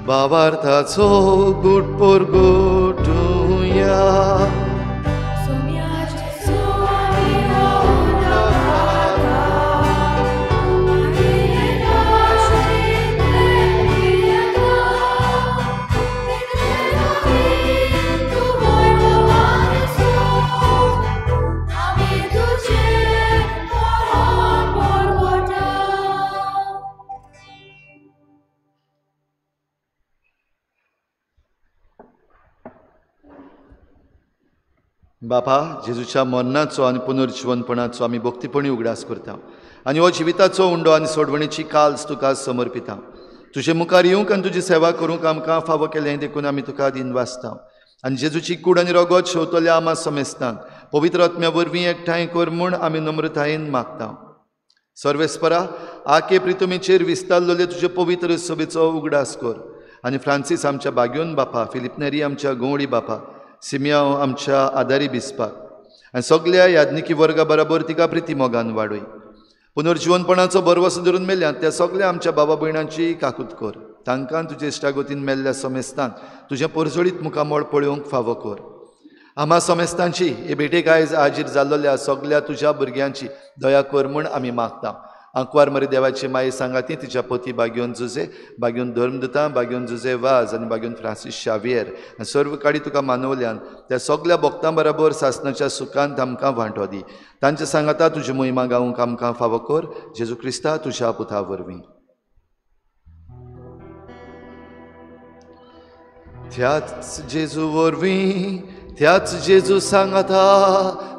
बाबार्थाचो गुट परगटुया, बापा जेजूच्या मरणाचो आनी पुनर्जिवनपणाचो आमी भक्तीपणी उगडास करता आनी हो जिविताचो उंडो आनी सोडवणीची काल्स तुका समर्पिता. तुजे मुखार येवंक आनी तुजी सेवा करूंक आमकां फावो केलें देखून आमी तुका दिन वाचता आनी जेजूची कूड आनी रगत शेवतल्या आमा समेस्तांक पवित्र आत्म्या वरवीं एकठांय कर म्हूण आमी नम्रतायेन मागता. सर्वेस्परा आके प्रितुमीचेर विस्तारलेले तुजे पवित्र सभेचो उगडास कर आनी फ्रांसीस आमच्या बाग्योन बापा, फिलिप नेरी आमच्या गंवळी बापा, सिमियांव आमच्या आदारी बिस्पाक आनी सगल्या याज्ञिकी वर्गा बराबर तिका प्रिती मोगान वाडय. पुनर्जिवनपणाचो भरवसो धरून मेल्ल्यान त्या सगल्या आमच्या बाबा भयणांची काकूत कर, तांकां तुजे इश्टागतीन मेल्ल्या समेस्तांक तुजें परजळीत मुखामळ पळोवंक फावो कर. आमा समेस्तांची हे भेटेक आयज हाजीर जाल्लोल्या सगल्या तुज्या भुरग्यांची दया कर म्हूण आमी मागता. आंकवार मरे देवाची माई सांगाती तिच्या पती बाग्योन जुजे, बाग्योन धर्मदुतां, बाग्योन जुजे वाज आनी बाग्योन फ्रांसीस शावियर आनी सर्व काडी तुका मानवल्यान त्या सगल्या भक्तां बराबर सासणाच्या सुखांत आमकां वांटो दी. तांचे सांगाता तुजी मोहिमा गावंक आमकां फावो कर, जेजू क्रिस्ता तुज्या पुता वरवीं. त्याच जेजू वरवीं, त्याच जेजू सांगाता,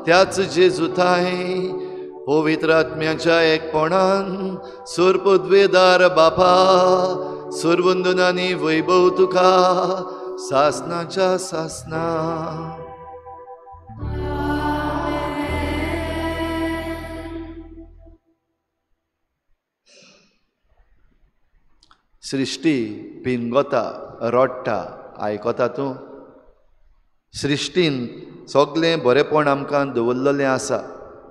त्याच जेजू थांय पवित्र आत्म्याच्या एकपणान सुरपदवेदार बापा, सुरवंदनानी वैभव तुका सासनाच्या सासना. सृश्टी पिंगोता रडटा, आयकता तूं? सृश्टीन सगळें बरेंपण आमकां दवरलेलें आसा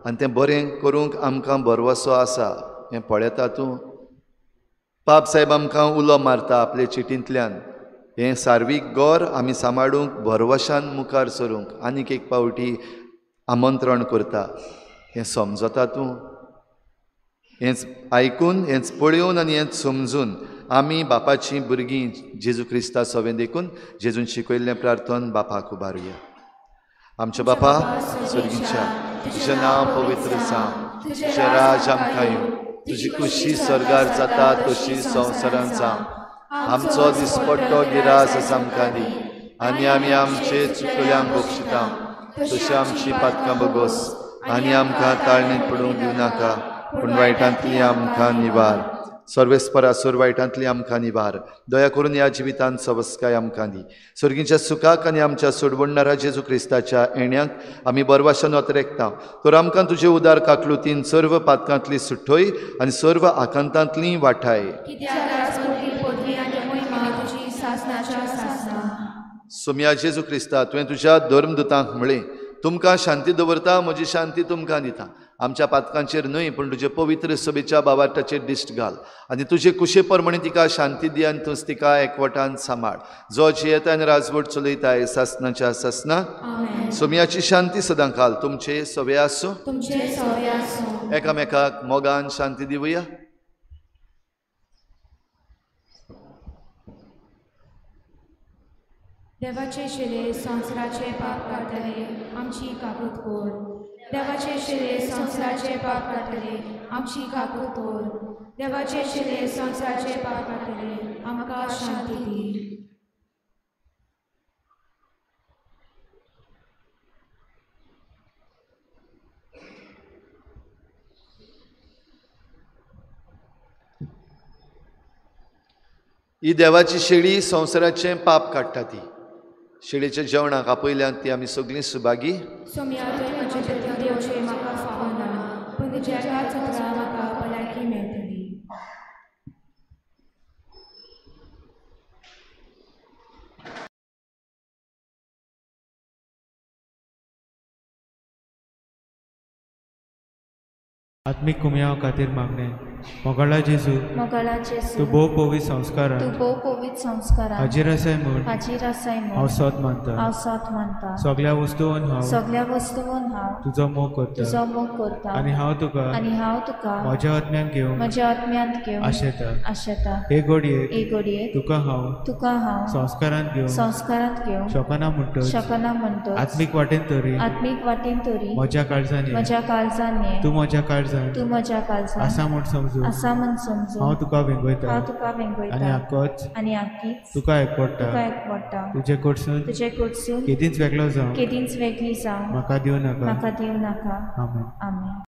आनी तें बरें करूंक आमकां भरवसो आसा, हें पळयता तूं? पाप साहेब आमकां उलो मारता आपले चिटींतल्यान, हें सार्वीक गोर आमी सांबाळूंक भरवशान मुखार सरूंक आनीक एक पावटी आमंत्रण करता, हें समजता तूं? हेंच आयकून, हेंच पळोवन आनी हेंच समजून आमी बापाचीं भुरगीं जेजू क्रिस्ता सवें देखून जेजून शिकयल्लें प्रार्थन बापाक उबारुया. आमच्या बापा स्वर्गीच्या, तुजें नांव पवित्र जावं, तुजें राज आमकां येवं, तुजी खुशी स्वर्गार जाता तशी संवसारांत जावं. आमचो दिसपट्टो गिरास आमकां दी आनी आमी आमचे चुकल्यांक बक्षिता तशी आमची पातकां बगोस आनी आमकां ताळणेंत पडूंक दिवं नाका, पूण वायटांतली आमकां निवार. सर्वेस्परा सोर वायटांतली आमकां निवार. दया करून ह्या जिवितांत सवस्काय आमकां दी. सर्गीच्या सुखाक आनी आमच्या सोडवणणारा जेजू क्रिस्ताच्या येण्याक आमी बरवाशन अतरेकता. तर आमकां तुजे उदार काकलुतीन सर्व पातकांतली सुठोय आनी सर्व आकांतांतली वाठाय. सोम्या जेजू क्रिस्ता, तुवें तुज्या धर्मदुतांक म्हळें, तुमकां शांती दवरता, म्हजी शांती तुमकां दिता. आमच्या पातकांचेर न्हय पूण तुजे पवित्र सभेच्या बाबाटाचेर दिश्ट घाल आनी तुजे कुशे प्रमाणे तिका शांती दी आनी तूंच तिका एकवटान सांबाळ. जो जियेता आनी राजवट चलयताय सासनाच्या सासना. सोम्याची शांती सदां काल तुमचे सवे आसूं. एकामेकाक मोगान शांती दिवया. देवाचे शिले संवसाराचे पाप काडटले आमची काकूत कोर. देवाचे शिले संवसाराचे पाप काडटले आमची काकूत कोर. देवाचे शिले संवसाराचे पाप काडटले आमकां शांती दी. ही देवाची शेळी संवसाराचें पाप काडटा. ती शेळीच्या जेवणाक आपयल्यान ती आमी सगळीं सुभागी. आत्मीक कुमयाव खातीर मागणें. मोगाळा जेजू, तूं भोव पवित्र संस्कारान हाजीर आसाय म्हूण हांव सत मानता. सगळ्या वस्तून हांव तुजो मोग करता आनी हांव तुका म्हज्या आत्म्यान घेवंक आशेता. हे घडयेक तुका हांव संस्कारांत घेवंक शकना म्हणटच आत्मीक वाटेन तरी म्हज्या काळजान ये, तूं म्हज्या काळजान आसा म्हूण समजू हांव तुका वेंगयता आनी आकीच तुका एकवटा. तुजे कडसून केदींच वेगळो जावं म्हाका दिवं नाका. आमेन. आमेन.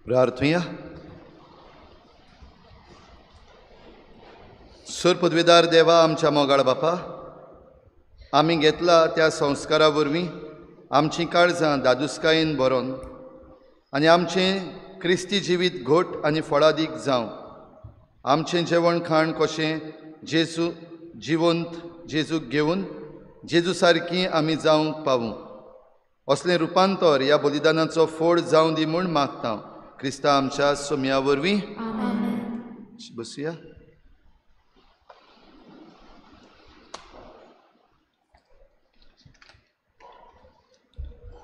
प्रार्थुया. सुर पदवीदार देवा, आमच्या मोगाळ बापा, आमी घेतला त्या संस्कारा वरवीं आमचीं काळजां दादुसकायेन भरोन आनी आमचें क्रिस्ती जिवीत घोट आनी फळादीक जावं. आमचें जेवण खाण कशें जेजू जिवंत जेजूक घेवन जेजू सारकी आमी जावंक पावूं असलें रुपांतर ह्या बलिदानाचो फोड जावं दी म्हूण मागता क्रिस्ता आमच्या सोम्या वरवीं. बसुया.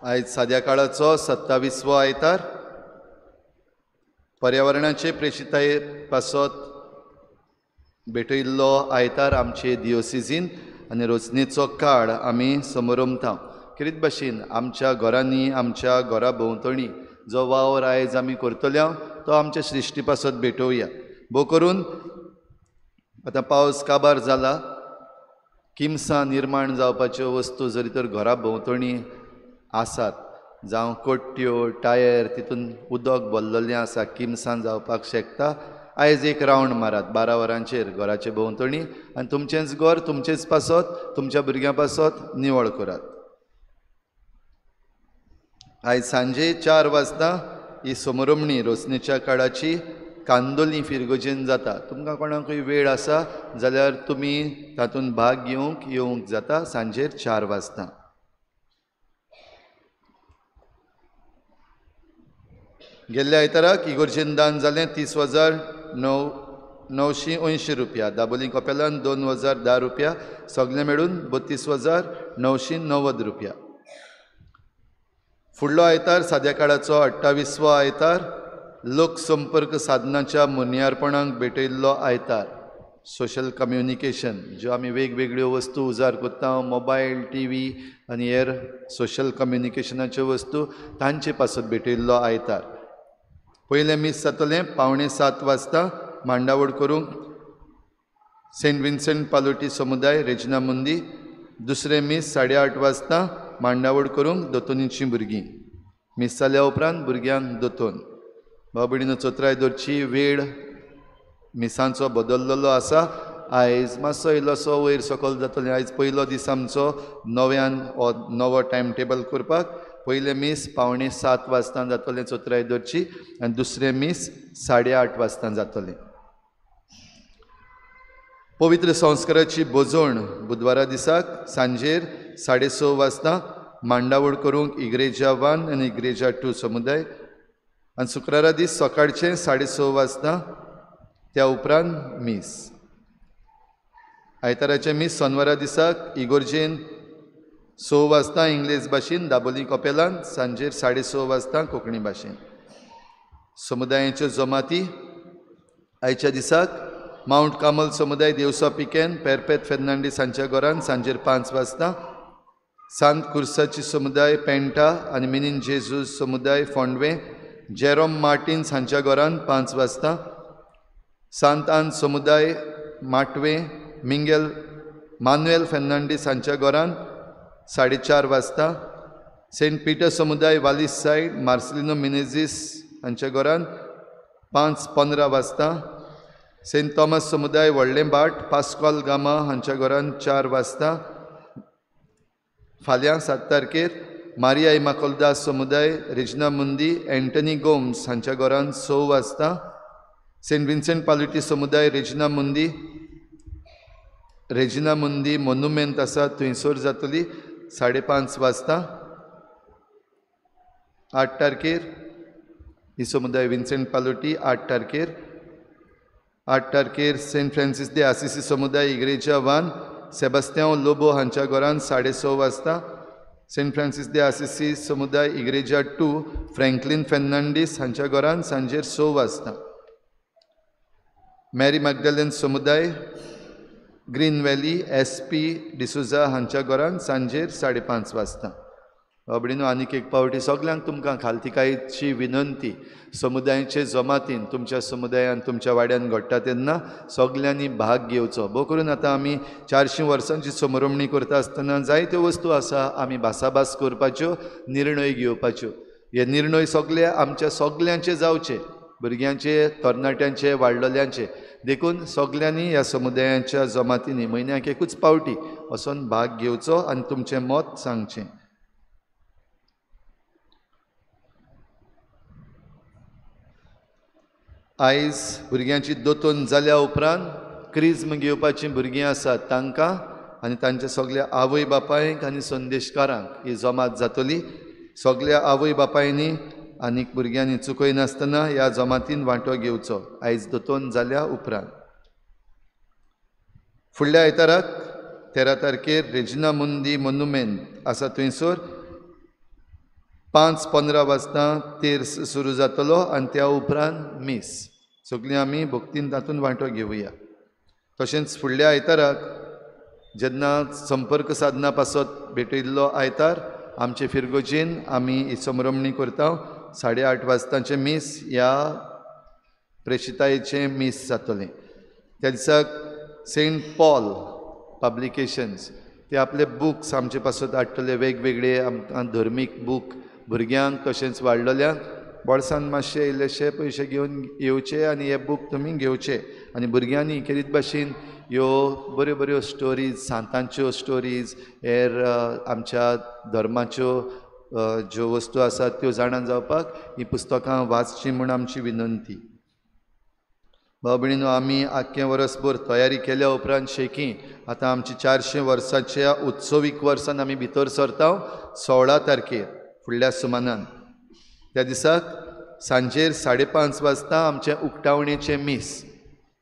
आयज साद्या काळाचो 27वो आयतार. पर्यावरणाचे प्रेषिताये पासत भेटयल्लो आयतार आमचे दियोसिजीन आनी रोजनेचो काळ आमी समोरमता. खेरीत भाशेन आमच्या घरांनी आमच्या घरा भोंवतणी जो वावर आयज आमी करतले तो आमच्या सृश्टी पासत भेटोवया. भोव करून आतां पावस काबार जाला, किमसां निर्माण जावपाच्यो वस्तू जरी तर घरा भोंवतणी आसात, जावं कोट्ट्यो टायर तितून उदक भरलेलें आसा, किमसां जावपाक शकता. आयज एक रावंड मारात 12 वरांचेर घराचे भोंवतणी आनी तुमचेंच घर तुमचेच पासत तुमच्या भुरग्यां पासत निवळ करात. आयज सांजे 4 वाजता ही समोरमणी रोसणेच्या काळाची कांदोली फिरगोजेन जाता. तुमकां कोणाकूय वेळ आसा जाल्यार तुमी तातूंत भाग घेवंक येवंक जाता सांजेर 4 वाजता. गेल्ल्या आयताराक इगोर्जेन दान जालें 30,980 रुपया, दाबोली कपेलान 2,010 रुपया, सगळें मेळून 32,990 रुपया. फुडलो आयतार साद्या काळाचो 28वो आयतार लोकसंपर्क साधनाच्या मुनियारपणाक भेटयल्लो आयतार. सोशल कम्युनिकेशन ज्यो आमी वेगवेगळ्यो वस्तू उजार करता, मोबायल, टी व्ही आनी हेर सोशल कम्युनिकेशनाच्यो वस्तू तांचे पासत भेटयल्लो आयतार. पयलें मीस जातलें 6:45 वाजता मांडावळ करूंक सेंट विन्सेंट पालोटी समुदाय रेजिना मुंदी. दुसरें मीस 8:30 वाजता मांडावळ करूंक दोतोनीचीं भुरगीं. मीस जाल्या उपरांत भुरग्यांक दोतोन. भाव भयणीनो, चोत्राय दवरची वेळ मिसांचो बदल्लेलो आसा. आयज मातसो इल्लोसो वयर सकयल जातलें. आयज पयलो दीस आमचो नव्यान हो नवो टायम टेबल करपाक. पयलें मीस 6:45 वाजता जातलें चोत्राय दवरची आनी दुसरें मीस 8:30 वाजता जातलें. पवित्र संस्काराची भोजवण बुधवारा दिसाक सांजेर 6:30 वाजता मांडावळ करूंक इग्रेजा 1 आनी इग्रेजा 2 समुदाय आनी शुक्रारा दीस सकाळचें 6:30 वाजता त्या उपरांत मीस. आयताराचें मीस सोनवारा दिसाक इगोर्जेन 6 वाजता इंग्लीश भाशेन, दाबोली कपेलान सांजेर 6:30 वाजता कोंकणी भाशेन. समुदायांच्यो जमाती आयच्या दिसाक मावंट कामल समुदाय देवसा पिकेन पेरपेत फेर्नांडीस हांच्या घरान सांजेर 5 वाजता, सांत कुर्साची समुदाय पेंटा आनी मिनीन जेजूस समुदाय फोंडवे जेरोम मार्टिन्स हांच्या घरान 5 वाजता, सांत आन समुदाय माटवे मिंगेल मानुएल फेर्नांडीस हांच्या घरान 4:30 वाजता, सेंट पीटर समुदाय वालीस सायड मार्सेलिनो मिनेझीस हांच्या घरान 5:15 वाजता, सेंट थॉमस समुदाय व्हडलें भाट पास्कॉल गामा हांच्या घरान 4 वाजता. फाल्यां 7 तारखेर मारिया इमाकोलदास समुदाय रेजिना मुंदी एंटनी गोम्स हांच्या घरान 6 वाजता, सेंट विन्सेंट पालुटी समुदाय रेजिना मुंदी मोनुमेंत आसा थंयसर जातली 5:30 वाजता. 8 तारखेर ही समुदाय विन्सेंट पालुटी 8 तारखेर. 8 तारखेर सेंट फ्रांसीस दे आसिसी समुदाय इग्रेजा 1 सेबास्त्यांव लोबो हांच्या घरान 6:30 वाजता, सेंट फ्रांसीस दे आसिसी समुदाय इग्रेजा 2 फ्रँकलीन फेर्नांडीस हांच्या घरान सांजेर 6 वाजता, मॅरी मॅगडलेन समुदाय ग्रीन व्हॅली SP D'Souza हांच्या घरान सांजेर 5:30 वाजता. बाबडीनो, आनीक एक पावटी सगल्यांक तुमकां खालतिकायेची विनंती, समुदायाचे जमातीन तुमच्या समुदायान तुमच्या वाड्यान घडटा तेन्ना सगल्यांनी भाग घेवचो. भोव करून आतां आमी 400 वर्सांची समरमणी करता आसतना जायत्यो वस्तू आसा आमी भासाभास करपाच्यो, निर्णय घेवपाच्यो. हे निर्णय सगळे आमच्या सगल्यांचे जावचे, भुरग्यांचे, तरणाट्यांचे, वाडलेल्यांचे. देखून सगल्यांनी ह्या समुदायांच्या जमातींनी म्हयन्याक एकूच पावटी वचोन भाग घेवचो आनी तुमचें मत सांगचें. आयज भुरग्यांची दोतोन जाल्या उपरांत क्रिज्म घेवपाचीं भुरगीं आसात तांकां आनी तांच्या सगल्या आवय बापायक आनी संदेशकारांक ही जमात जातली. सगल्या आवय बापायनी आनी भुरग्यांनी चुकयनासतना ह्या जमातीन वांटो घेवचो आयज दोतोन जाल्या उपरांत. फुडल्या आयताराक 13 तारखेर रेजिना मुंदी मोनुमेंत आसा थंयसर 5:15 वाजता तेर्स सुरू जातलो आनी त्या उपरांत मीस. सगळीं आमी भक्तीन तातूंत वांटो घेवया. तशेंच फुडल्या आयताराक जेन्ना संपर्क साधना पासत भेटयल्लो आयतार आमचे फिरगोजेन आमी ही समरमणी करता. 8:30 वाजताचें मीस ह्या प्रेशितायेचें मीस जातलें. त्या दिसाक सेंट पॉल पब्लिकेशन्स ते आपले बुक्स आमचे पासत हाडटले, वेगवेगळे आमकां धर्मीक बूक भुरग्यांक तशेंच वाडलेल्यांक. बोल्सान मातशे इल्लेशे पयशे घेवन येवचे आनी हे बूक तुमी घेवचे आनी भुरग्यांनी खेरीत भाशेन ह्यो बऱ्यो बऱ्यो स्टोरीज, सांतांच्यो स्टोरीज, हेर आमच्या धर्माच्यो ज्यो वस्तू आसात त्यो जाणा जावपाक हीं पुस्तकां वाचचीं म्हूण आमची विनंती. भाव भयणीनो, आमी आख्खें वर्सभर तयारी केल्या उपरांत शेकी आतां आमची 400 वर्साच्या उत्सवीक वर्सान आमी भितर सरता 16 तारखेर फुडल्या सुमानान. त्या दिसाक सांजेर 5:30 वाजता आमचें उक्तावणेचें मीस.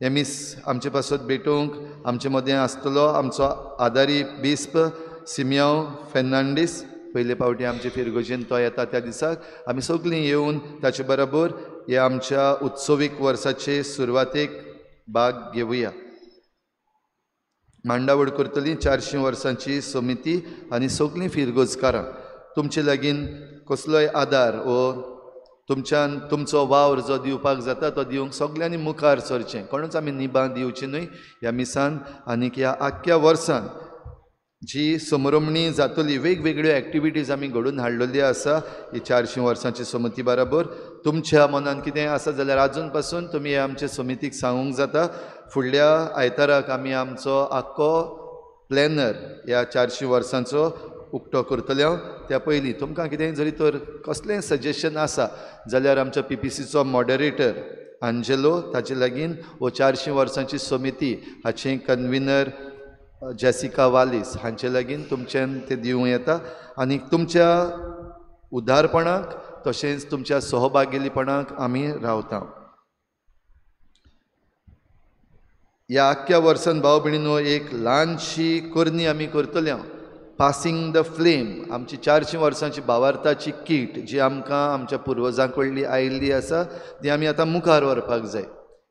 हें मीस आमचे पासत भेटोवंक आमचे मदें आसतलो आमचो आदारी बिस्प सिमियांव फेर्नांडीस. पयले पावटी आमचे फिरगोजेन तो येता. त्या दिसाक आमी सगळीं येवन ताचे बरोबर ह्या आमच्या उत्सवीक वर्साचे सुरवातेक भाग घेवया. मांडावळ करतली 400 वर्सांची समिती आनी सगळीं फिरगोजकारां. तुमचे लागीं कसलोय आदार वो तुमच्यान तुमचो वावर जो दिवपाक जाता तो दिवंक सगल्यांनी मुखार सरचें. कोणूच आमी निबां दिवची न्हय ह्या मिसान. आनीक ह्या आख्ख्या वर्सान जी समरमणी जातली, वेगवेगळ्यो एक्टिविटीज आमी घडोवन हाडलेल्यो आसा ही 400 वर्सांची समिती बरोबर. तुमच्या मनान कितें आसा जाल्यार आजून पासून तुमी आमचे समितीक सांगूंक जाता. फुडल्या आयताराक आमी आमचो आख्खो प्लॅनर ह्या 400 वर्सांचो उक्तो करतले. त्या पयलीं तुमकां कितेंय जरी तर कसलेंय सजेशन आसा जाल्यार आमच्या PPCचो मॉडरेटर आंजेलो ताचे लागीं वो 400 वर्सांची समिती हाचें कन्विनर जेसिका वालीस हांचे लागीं तुमच्यान तें दिवं येता. आनी तुमच्या उदारपणाक तशेंच तुमच्या सहभागीपणाक आमी रावता. ह्या आख्ख्या वर्सान भाव भयणीनो एक ल्हानशी करणी आमी करतले, पासिंग the flame. आमची 400 वर्सांची भावार्थाची कीट जी आमकां आमच्या पुर्वजां कडली आयिल्ली आसा ती आमी आतां मुखार व्हरपाक जाय.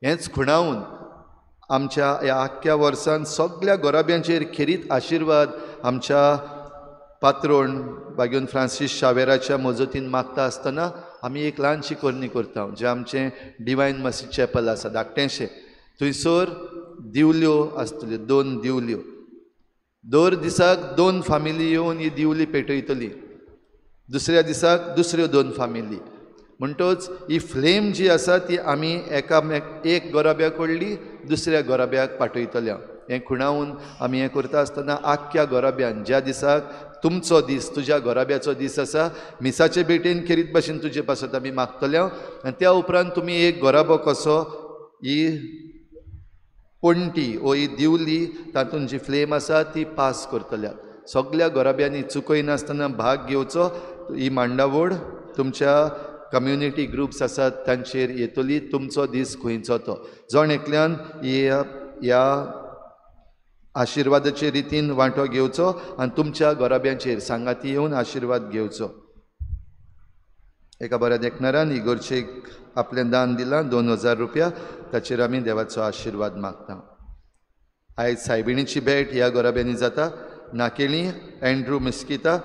हेंच खुणावन आमच्या ह्या आख्ख्या वर्सान सगल्या गोराब्यांचेर खेरीत आशिर्वाद आमच्या पात्रोण बागेवन फ्रांसीस शावेराच्या मजतीन मागता आसतना आमी एक ल्हानशी करणी करता. जें आमचें डिवायन मसी चॅपल आसा धाकटेंशें, थंयसर दिवल्यो आसतल्यो, 2 दिवल्यो. दर दिसाक 2 फामिली येवन ही दिवली पेटयतली, दुसऱ्या दिसाक दुसऱ्यो 2 फामिली. म्हणटच ही फ्लेम जी आसा ती आमी एक गोराब्या कडली दुसऱ्या गोराब्याक पाठयतल्या. हें खुणावन आमी हें करता आसतना आख्ख्या गोराब्यान ज्या दिसाक तुमचो दीस, तुज्या गोराब्याचो दीस आसा, मिसाचे भेटेन खेरीत भाशेन तुजे पासत आमी मागतले. आनी त्या उपरांत तुमी एक गोराबो कसो ही पणटी वो ही दिवली तातूंत जी फ्लेम आसा ती पास करतल्या. सगल्या गोराब्यांनी चुकयनासतना भाग घेवचो. ही मांडावळ तुमच्या कम्युनिटी ग्रुप्स आसात तांचेर येतली. तुमचो दीस खंयचो तो जण एकल्यान ह्या आशिर्वादाचे रितीन वांटो घेवचो आनी तुमच्या गोराब्यांचेर सांगाती येवन आशिर्वाद घेवचो. एका बऱ्या देखणारान इगोर्चेक आपलें दान दिलां 2000 रुपया, ताचेर आमी देवाचो आशिर्वाद मागता. आयज सायबिणीची भेट ह्या गोराब्यांनी जाता. नाकेली Andrew Mesquita,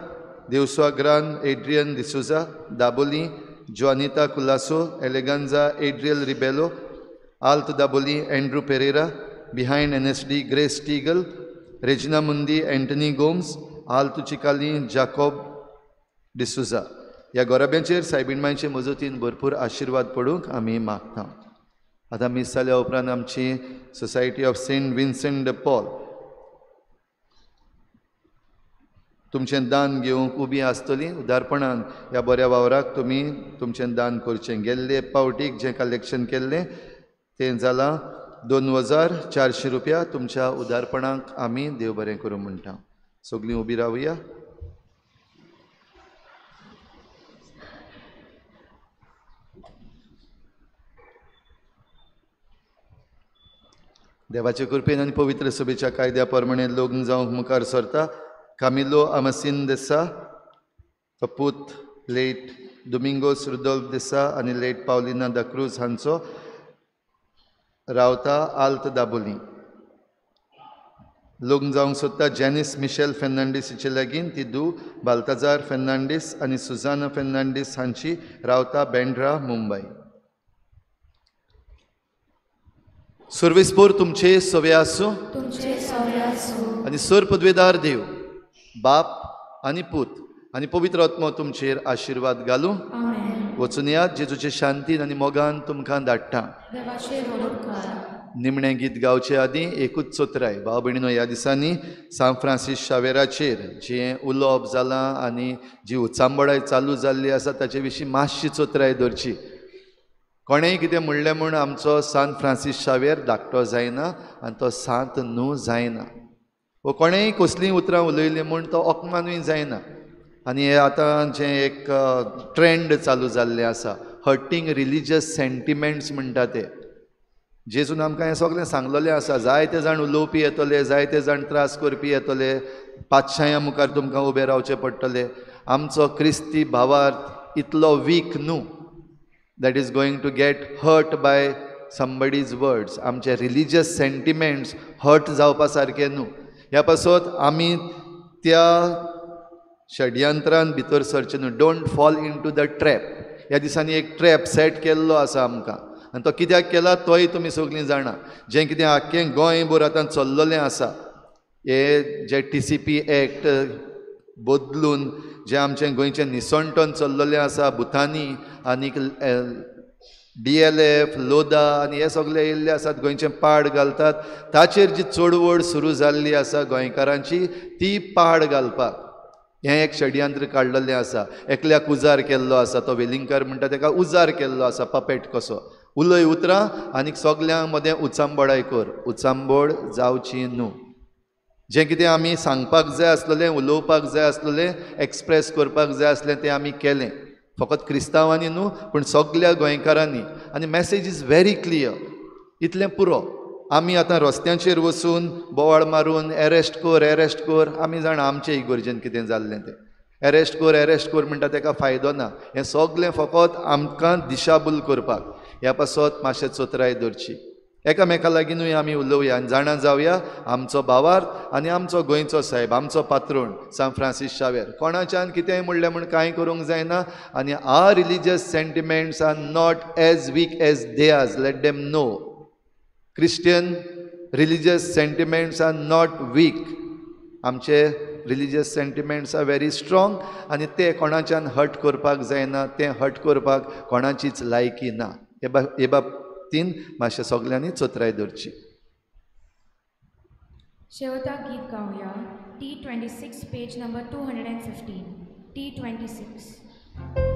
Devswa Gran Adrian D'Souza, Dabolim Joanita Colaco, Eleganza Adriel Rebelo, Alt Dabolim Andrew Pereira, behind NSD Grace Teagle, Regina Mundi Antony Gomes, Alto Chicalim Jacob D'Souza. ह्या गोराब्यांचेर सायबीण मांयचे मजतीन भरपूर आशिर्वाद पडूंक आमी मागता. आतां मीस जाल्या उपरांत आमची society of Saint Vincent de Paul तुमचें दान घेवंक उबी आसतली. उदारपणान ह्या बऱ्या वावराक तुमी तुमचें दान करचें. गेल्ले पावटीक जें कलेक्शन केल्लें तें जालां 2400 रुपया. तुमच्या उदारपणाक आमी देव बरें करूं म्हणटा. सगळीं उबी रावया. देवाचे कृपेन आनी पवित्र सभेच्या कायद्या प्रमाणे लग्न जावंक मुखार सरता कामिलो आमसीन देसा, पूत लेट दुमिंगोस रुदोल्फ देसा आनी लेट पावलिना दा क्रूज हांचो, रावता आल्त दाबोली. लग्न जावंक सोदता जॅनिस मिशेल फेर्नांडीस हिचे लागीं, ती दू बाल्ताजार फेर्नांडीस आनी सुजाना फेर्नांडीस हांची, रावता बेंड्रा मुंबय. सर्वेस्पोर तुमचे सवे आसूं आनी सर पदवेदार देव बाप आनी पूत आनी पवित्र आत्मो तुमचेर आशिर्वाद घालूं. वचून यात जेजूचे शांतीन आनी मोगान तुमकां धाडटा. निमणें गीत गावचे आदीं एकूच चोत्राय. भाव भयणीनो, ह्या दिसांनी सांत फ्रांसीस शावेराचेर जें उलोवप जालां आनी जी उचांबळाय चालू जाल्ली आसा ताचे विशीं मातशी चोत्राय दवरची. कोणेंय कितें म्हणलें म्हूण आमचो सांत फ्रांसीस शावेर धाकटो जायना आनी तो सांत न्हू जायना, वो कोणेंय कसलीं उतरां उलयलीं म्हूण तो अपमानूय जायना. आनी हें आतां जें एक ट्रेंड चालू जाल्लें आसा, हर्टींग रिलीजियस सेंटिमेंट्स म्हणटा ते, जेजून आमकां हें सगळें सांगलेलें आसा. जायते जाण उलोवपी येतले, जायते जाण त्रास करपी येतले, पातशाया मुखार तुमकां उबें रावचें पडटलें. आमचो क्रिस्ती भावार्थ इतलो वीक न्हू that is going to get hurt by somebody's words. आमचे रिलीजियस सेंटिमेंट्स हर्ट जावपा सारके न्हू. ह्या पासत आमी त्या षडयंत्रान भितर सरचें न्हू. Don't fall into the trap. ह्या दिसांनी एक ट्रॅप सेट केल्लो आसा आमकां आनी तो कित्याक केला तोय तुमी सगळीं जाणा. जें कितें आख्खें गोंयभर आतां चल्ललें आसा, हे जे TCP act बदलून जें आमचें गोंयचें निसणटन चल्ललें आसा, भुतानी आनीक DLF लोदा आनी हे सगळे येयल्ले आसात, गोंयचें पाड घालतात. ताचेर जी चळवळ सुरू जाल्ली आसा गोंयकारांची, ती पाड घालपाक हें एक षडयंत्र काडलेलें आसा. एकल्याक उजार केल्लो आसा, तो वेलिंगकार म्हणटा तेका उजार केल्लो आसा, पपेट कसो. उलय उतरां आनीक सगल्यां मदें उचांबळाय कर. उचांबळ जावची न्हू. जें कितें आमी सांगपाक जाय आसलेलें, उलोवपाक जाय आसलेलें, एक्सप्रेस करपाक जाय आसलें तें आमी केलें. फकत क्रिस्तांवांनी न्हू पूण सगल्या गोंयकारांनी. आनी मॅसेज is very clear. इतलें पुरो. आमी आतां रस्त्यांचेर वचून बोवाळ मारून एरेस्ट कर एरेस्ट कर, आमी जाणा आमचे इगर्जेन कितें जाल्लें तें. एरेस्ट कर एरेस्ट कर म्हणटा तेका फायदो ना. हें सगलें फकत आमकां दिशाभूल करपाक. ह्या पासत मातशें चोत्राय दवरची. एकामेका लागींनूय आमी उलोवया आनी जाणा जावया आमचो भावार्थ आनी आमचो गोंयचो साहेब, आमचो पात्रोण सांत फ्रांसीस शावेर. कोणाच्यान कितेंय म्हणलें म्हूण कांय करूंक जायना. आनी our religious sentiments are not as weak as they are. Let them know Christian religious sentiments are not weak. आमचे religious sentiments are very strong आनी ते कोणाच्यान हर्ट करपाक जायना. तें हर्ट करपाक कोणाचीच लायकी ना. हे बाबतीन मातशें सगल्यांनी चोत्राय दवरची. शेवटाक गीत गावया. T26 page number 215. T26.